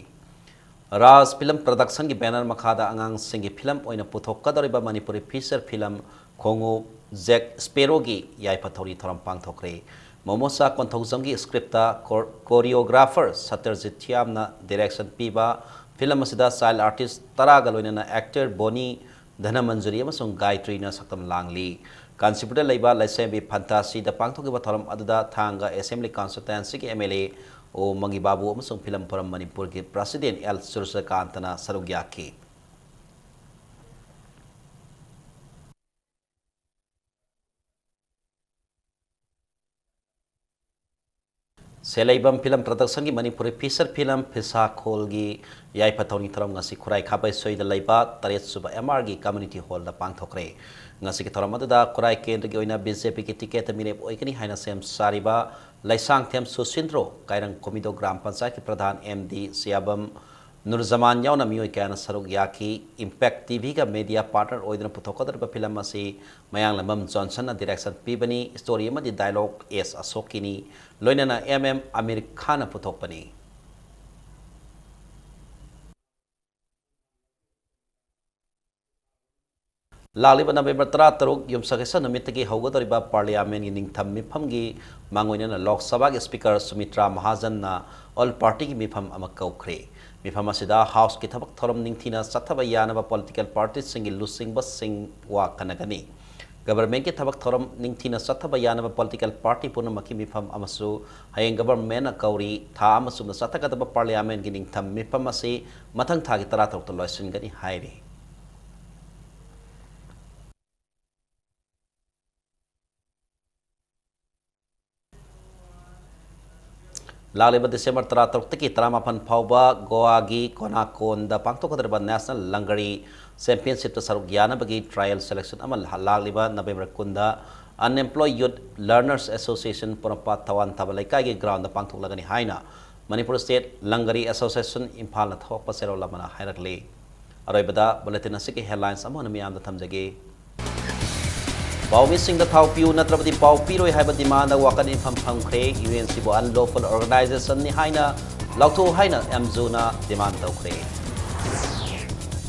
ꯔꯥꯖ Film Productionꯒꯤ banner ꯃꯈꯥꯗ ꯑꯉꯥꯡꯁꯤꯡꯒꯤ film ꯑꯣꯏꯅ ꯄꯨꯊꯣꯛꯀꯗꯧꯔꯤꯕ ꯃꯅꯤꯄꯨꯔꯤ feature film ꯈꯣꯡꯉꯨꯞ Jack Sparrowꯒꯤ ꯌꯥꯏꯐ ꯊꯧꯔꯤ ꯊꯧꯔꯝ ꯄꯥꯡꯊꯣꯛꯈ꯭ꯔꯦ꯫ ꯃꯣꯃꯣꯆꯥ ꯀꯣꯟꯊꯧꯖꯝꯒꯤ scriptꯇ ꯀꯣ-, choreographer ꯁꯇ꯭ꯌꯖꯤꯠ ꯊꯤꯌꯥꯝꯅ direction ꯄꯤꯕ film ꯑꯁꯤꯗ child artist ꯇꯔꯥꯒ ꯂꯣꯏꯅꯅ actor ꯕꯣꯅꯤ, ꯙꯅꯃꯟꯖꯨꯔꯤ ꯑꯃꯁꯨꯡ ꯒꯥꯌꯇ꯭ꯔꯤꯅ ꯁꯛꯇꯝ ꯂꯥꯡꯂꯤ꯫ ꯀꯥꯟꯆꯤꯄꯨꯔꯗ ꯂꯩꯕ ꯂꯩꯁꯦꯝꯕꯤ ꯐꯟꯇꯥꯁꯤꯗ ꯄꯥꯡꯊꯣꯛꯈꯤꯕ ꯊꯧꯔꯝ ꯑꯗꯨꯗ ꯊꯥꯡꯒ Assembly Constituencyꯒꯤ M L A ꯑꯣ ꯃꯪꯒꯤ ꯕꯥꯕꯨ ꯑꯃꯁꯨꯡ ꯐꯤꯂꯝ ꯐꯣꯔꯝ ꯃꯅꯤꯄꯨꯔꯒꯤ ꯄ꯭ꯔꯁꯤꯗꯦꯟ ꯑꯦꯜ ꯁꯨꯔꯖꯀꯥꯟꯇꯅ ꯁꯔꯨꯛ ꯌꯥꯈꯤ꯫ ꯁꯦꯂꯩꯕꯝ ꯐꯤꯂꯝ ꯄ꯭ꯔꯗꯛꯁꯟꯒꯤ ꯃꯅꯤꯄꯨꯔꯤ ꯐꯤꯆꯔ ꯐꯤꯂꯝ ꯐꯤꯁꯥꯈꯣꯜꯒꯤ ꯌꯥꯏꯐ ꯊꯧꯅꯤ ꯊꯧꯔꯝ ꯉꯁꯤ ꯈꯨꯔꯥꯏ ꯈꯥꯕꯩꯁꯣꯏꯗ ꯂꯩꯕ ꯇꯔꯦꯠ ꯁꯨꯕ ꯑꯦꯝ ꯑꯥꯔꯒꯤ ꯀꯝꯃ꯭ꯌꯨꯅꯤꯇꯤ ꯍꯣꯜꯗ ꯄꯥꯡꯊꯣꯛꯈ꯭ꯔꯦ꯫ ꯉꯁꯤꯒꯤ ꯊꯧꯔꯝ ꯑꯗꯨꯗ ꯈꯨꯔꯥꯏ ꯀꯦꯟꯗ꯭ꯔꯒꯤ ꯑꯣꯏꯅ ꯕꯤ ꯖꯦ ꯄꯤꯒꯤ ꯇꯤꯀꯦꯠꯇ ꯃꯤꯔꯦꯞ ꯑꯣꯏꯒꯅꯤ ꯍꯥꯏꯅ ꯁꯦꯝ ꯁꯥꯔꯤꯕ ꯂꯩꯁꯥꯡꯊꯦꯝ ꯁꯨꯁꯤꯟꯗ꯭ꯔꯣ, ꯀꯥꯏꯔꯪ ꯀꯨꯃꯤꯗꯣ ꯒ꯭ꯔꯥꯝ ꯄꯟꯆꯥꯌꯠꯀꯤ ꯄ꯭ꯔꯙꯥꯟ ꯑꯦꯝ ꯗꯤ ꯁꯤꯌꯥꯕꯝ ꯅꯨꯔꯖꯃꯥꯟ ꯌꯥꯎꯅ ꯃꯤꯑꯣꯏ ꯀꯌꯥꯅ ꯁꯔꯨꯛ ꯌꯥꯈꯤ꯫ ꯏꯝꯄꯦꯛ ꯇꯤ ꯚꯤꯒ ꯃꯦꯗꯤꯌꯥ ꯄꯥꯔꯠꯅꯔ ꯑꯣꯏꯗꯨꯅ ꯄꯨꯊꯣꯛꯀꯗꯧꯔꯤꯕ ꯐꯤꯂꯝ ꯑꯁꯤ ꯃꯌꯥꯡꯂꯝꯕꯝ ꯖꯣꯟꯁꯟꯅ ꯗꯤꯔꯦꯛꯁꯟ ꯄꯤꯕꯅꯤ꯫ ꯏꯁꯇꯣꯔꯤ ꯑꯃꯗꯤ ꯗꯥꯏꯂꯣꯒ ꯑꯦꯁ ꯑꯁꯣꯛꯀꯤꯅꯤ꯫ ꯂꯣꯏꯅꯅ ꯑꯦꯝ ꯑꯦꯝ ꯑꯃꯤꯔ ꯈꯥꯟꯅ ꯄꯨꯊꯣꯛꯄꯅꯤ꯫ ꯂꯥꯛꯂꯤꯕ ꯅꯕꯦꯝꯕꯔ ꯇꯔꯥꯇꯔꯨꯛ ꯌꯨꯝꯁꯀꯩꯁ ꯅꯨꯃꯤꯠꯇꯒꯤ ꯍꯧꯒꯗꯧꯔꯤꯕ ꯄꯥꯔꯂꯤꯌꯥꯃꯦꯟꯒꯤ ꯅꯤꯡꯊꯝ ꯃꯤꯐꯝꯒꯤ ꯃꯥꯡꯑꯣꯏꯅꯅ ꯂꯣꯛ ꯁꯚꯥꯒꯤ ꯁ꯭ꯄꯤꯀꯔ ꯁꯨꯃꯤꯇ꯭ꯔꯥ ꯃꯍꯥꯖꯟꯅ ꯑꯣꯜ ꯄꯥꯔꯇꯤꯒꯤ ꯃꯤꯐꯝ ꯑꯃ ꯀꯧꯈ꯭ꯔꯦ꯫ ꯃꯤꯐꯝ ꯑꯁꯤꯗ ꯍꯥꯎꯁꯀꯤ ꯊꯕꯛ ꯊꯧꯔꯝ ꯅꯤꯡꯊꯤꯅ ꯆꯠꯊꯕ ꯌꯥꯅꯕ ꯄꯣꯂꯤꯇꯤꯀꯦꯜ ꯄꯥꯔꯇꯤꯁꯤꯡꯒꯤ ꯂꯨꯆꯤꯡꯕꯁꯤꯡ ꯋꯥ ꯈꯟꯅꯒꯅꯤ꯫ ꯒꯚꯔꯟꯃꯦꯟꯠꯀꯤ ꯊꯕꯛ ꯊꯧꯔꯝ ꯅꯤꯡꯊꯤꯅ ꯆꯠꯊꯕ ꯌꯥꯅꯕ ꯄꯣꯂꯤꯇꯤꯀꯦꯜ ꯄꯥꯔꯇꯤ ꯄꯨꯝꯅꯃꯛꯀꯤ ꯃꯤꯐꯝ ꯑꯃꯁꯨ ꯍꯌꯦꯡ ꯒꯚꯔꯟꯃꯦꯟꯠꯅ ꯀꯧꯔꯤ꯫ ꯊꯥ ꯑꯃ ꯆꯨꯞꯅ ꯆꯠꯊꯒꯗꯕ ꯄꯥꯔꯂꯤꯌꯥꯃꯦꯟꯠꯀꯤ ꯅꯤꯡꯊꯝ ꯃꯤꯐꯝ ꯑꯁꯤ ꯃꯊꯪ ꯊꯥꯒꯤ ꯇꯔꯥꯇꯔꯨꯛꯇ ꯂꯣꯏꯁꯤꯟꯒꯅꯤ ꯍꯥꯏꯔꯤ꯫ ꯂꯥꯛꯂꯤꯕ ꯗꯤꯁꯦꯝꯕꯔ ꯇꯔꯥꯇꯔꯨꯛꯇꯒꯤ ꯇꯔꯥꯃꯥꯄꯟ ꯐꯥꯎꯕ ꯒꯣꯋꯥꯒꯤ ꯀꯣꯅꯥꯀꯣꯟꯗ ꯄꯥꯡꯊꯣꯛꯀꯗꯧꯔꯤꯕ ꯅꯦꯁꯅꯦꯜ ꯂꯪꯒꯔꯤ ꯆꯦꯝꯄꯤꯌꯟꯁꯤꯞꯇ ꯁꯔꯨꯛ ꯌꯥꯅꯕꯒꯤ ꯇ꯭ꯔꯥꯏꯌꯦꯜ ꯁꯦꯂꯦꯛꯁꯟ ꯑꯃ ꯂꯥꯛꯂꯤꯕ ꯅꯕꯦꯝꯕꯔ ꯀꯨꯟꯗ Unemployed Youth Learners Association ꯄꯣꯔꯣꯝꯄꯥꯠ ꯊꯋꯥꯟ ꯊꯥꯕ ꯂꯩꯀꯥꯏꯒꯤ ꯒ꯭ꯔꯥꯎꯟꯗ ꯄꯥꯡꯊꯣꯛꯂꯒꯅꯤ ꯍꯥꯏꯅ ꯃꯅꯤꯄꯨꯔ ꯁ꯭ꯇꯦꯠ ꯂꯪꯒꯔꯤ ꯑꯦꯁꯣꯁꯤꯌꯦꯁꯟ ꯏꯝꯐꯥꯜꯅ ꯊꯣꯛꯄ ꯆꯦꯔꯣꯜ ꯑꯃꯅ ꯍꯥꯏꯔꯛꯂꯤ꯫ ꯑꯔꯣꯏꯕꯗ ꯕꯨꯂꯦꯇꯤꯟ ꯑꯁꯤꯒꯤ ꯍꯦꯗꯂꯥꯏꯟꯁ ꯑꯃꯨꯛ ꯍꯟꯅ ꯃꯤꯌꯥꯝꯗ ꯊꯝꯖꯒꯦ꯫ ꯄꯥꯎꯃꯤꯁꯤꯡꯗ ꯊꯥꯎ ꯄꯤꯌꯨ ꯅꯠꯇ꯭ꯔꯕꯗꯤ ꯄꯥꯎ ꯄꯤꯔꯣꯏ ꯍꯥꯏꯕ ꯗꯤꯃꯥꯟꯗ ꯋꯥꯀꯠ ꯏꯟꯐꯝ ꯐꯝꯈ꯭ꯔꯦ꯫ ꯌꯨ ꯑꯦꯟ ꯁꯤꯕꯨ unlawful organizationꯅꯤ ꯍꯥꯏꯅ ꯂꯥꯎꯊꯣꯛꯎ ꯍꯥꯏꯅ ꯑꯦꯝꯖꯨꯅ ꯗꯤꯃꯥꯟ ꯇꯧꯈ꯭ꯔꯦ꯫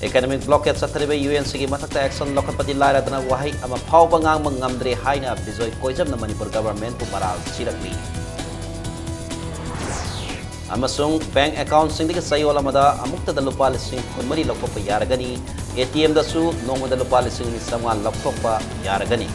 Economic blockade ꯆꯠꯊꯔꯤꯕ ꯌꯨ ꯑꯦꯟ ꯁꯤꯒꯤ ꯃꯊꯛꯇ action ꯂꯧꯈꯠꯄꯗꯤ ꯂꯥꯏꯔꯗꯅ ꯋꯥꯍꯩ ꯑꯃ ꯐꯥꯎꯕ ꯉꯥꯡꯕ ꯉꯝꯗ꯭ꯔꯦ ꯍꯥꯏꯅ ꯕꯤꯖꯣꯏ ꯀꯣꯏꯖꯝꯅ ꯃꯅꯤꯄꯨꯔ ꯒꯚꯔꯟꯃꯦꯟꯠꯄꯨ ꯃꯔꯥꯜ ꯁꯤꯔꯛꯂꯤ꯫ ꯑꯃꯁꯨꯡ ꯕꯦꯡꯛ ꯑꯦꯀꯥꯎꯟꯠꯁꯤꯡꯗꯒꯤ ꯆꯌꯣꯜ ꯑꯃꯗ ꯑꯃꯨꯛꯇꯗ ꯂꯨꯄꯥ ꯂꯤꯁꯤꯡ ꯀꯨꯟꯃꯔꯤ ꯂꯧꯊꯣꯛꯄ ꯌꯥꯔꯒꯅꯤ꯫ ꯑꯦ ꯇꯤ ꯑꯦꯝꯗꯁꯨ ꯅꯣꯡꯃꯗ ꯂꯨꯄꯥ ꯂꯤꯁꯤꯡ ꯑꯅꯤ ꯆꯥꯝꯃꯉꯥ ꯂꯧꯊꯣꯛꯄ ꯌꯥꯔꯒꯅꯤ꯫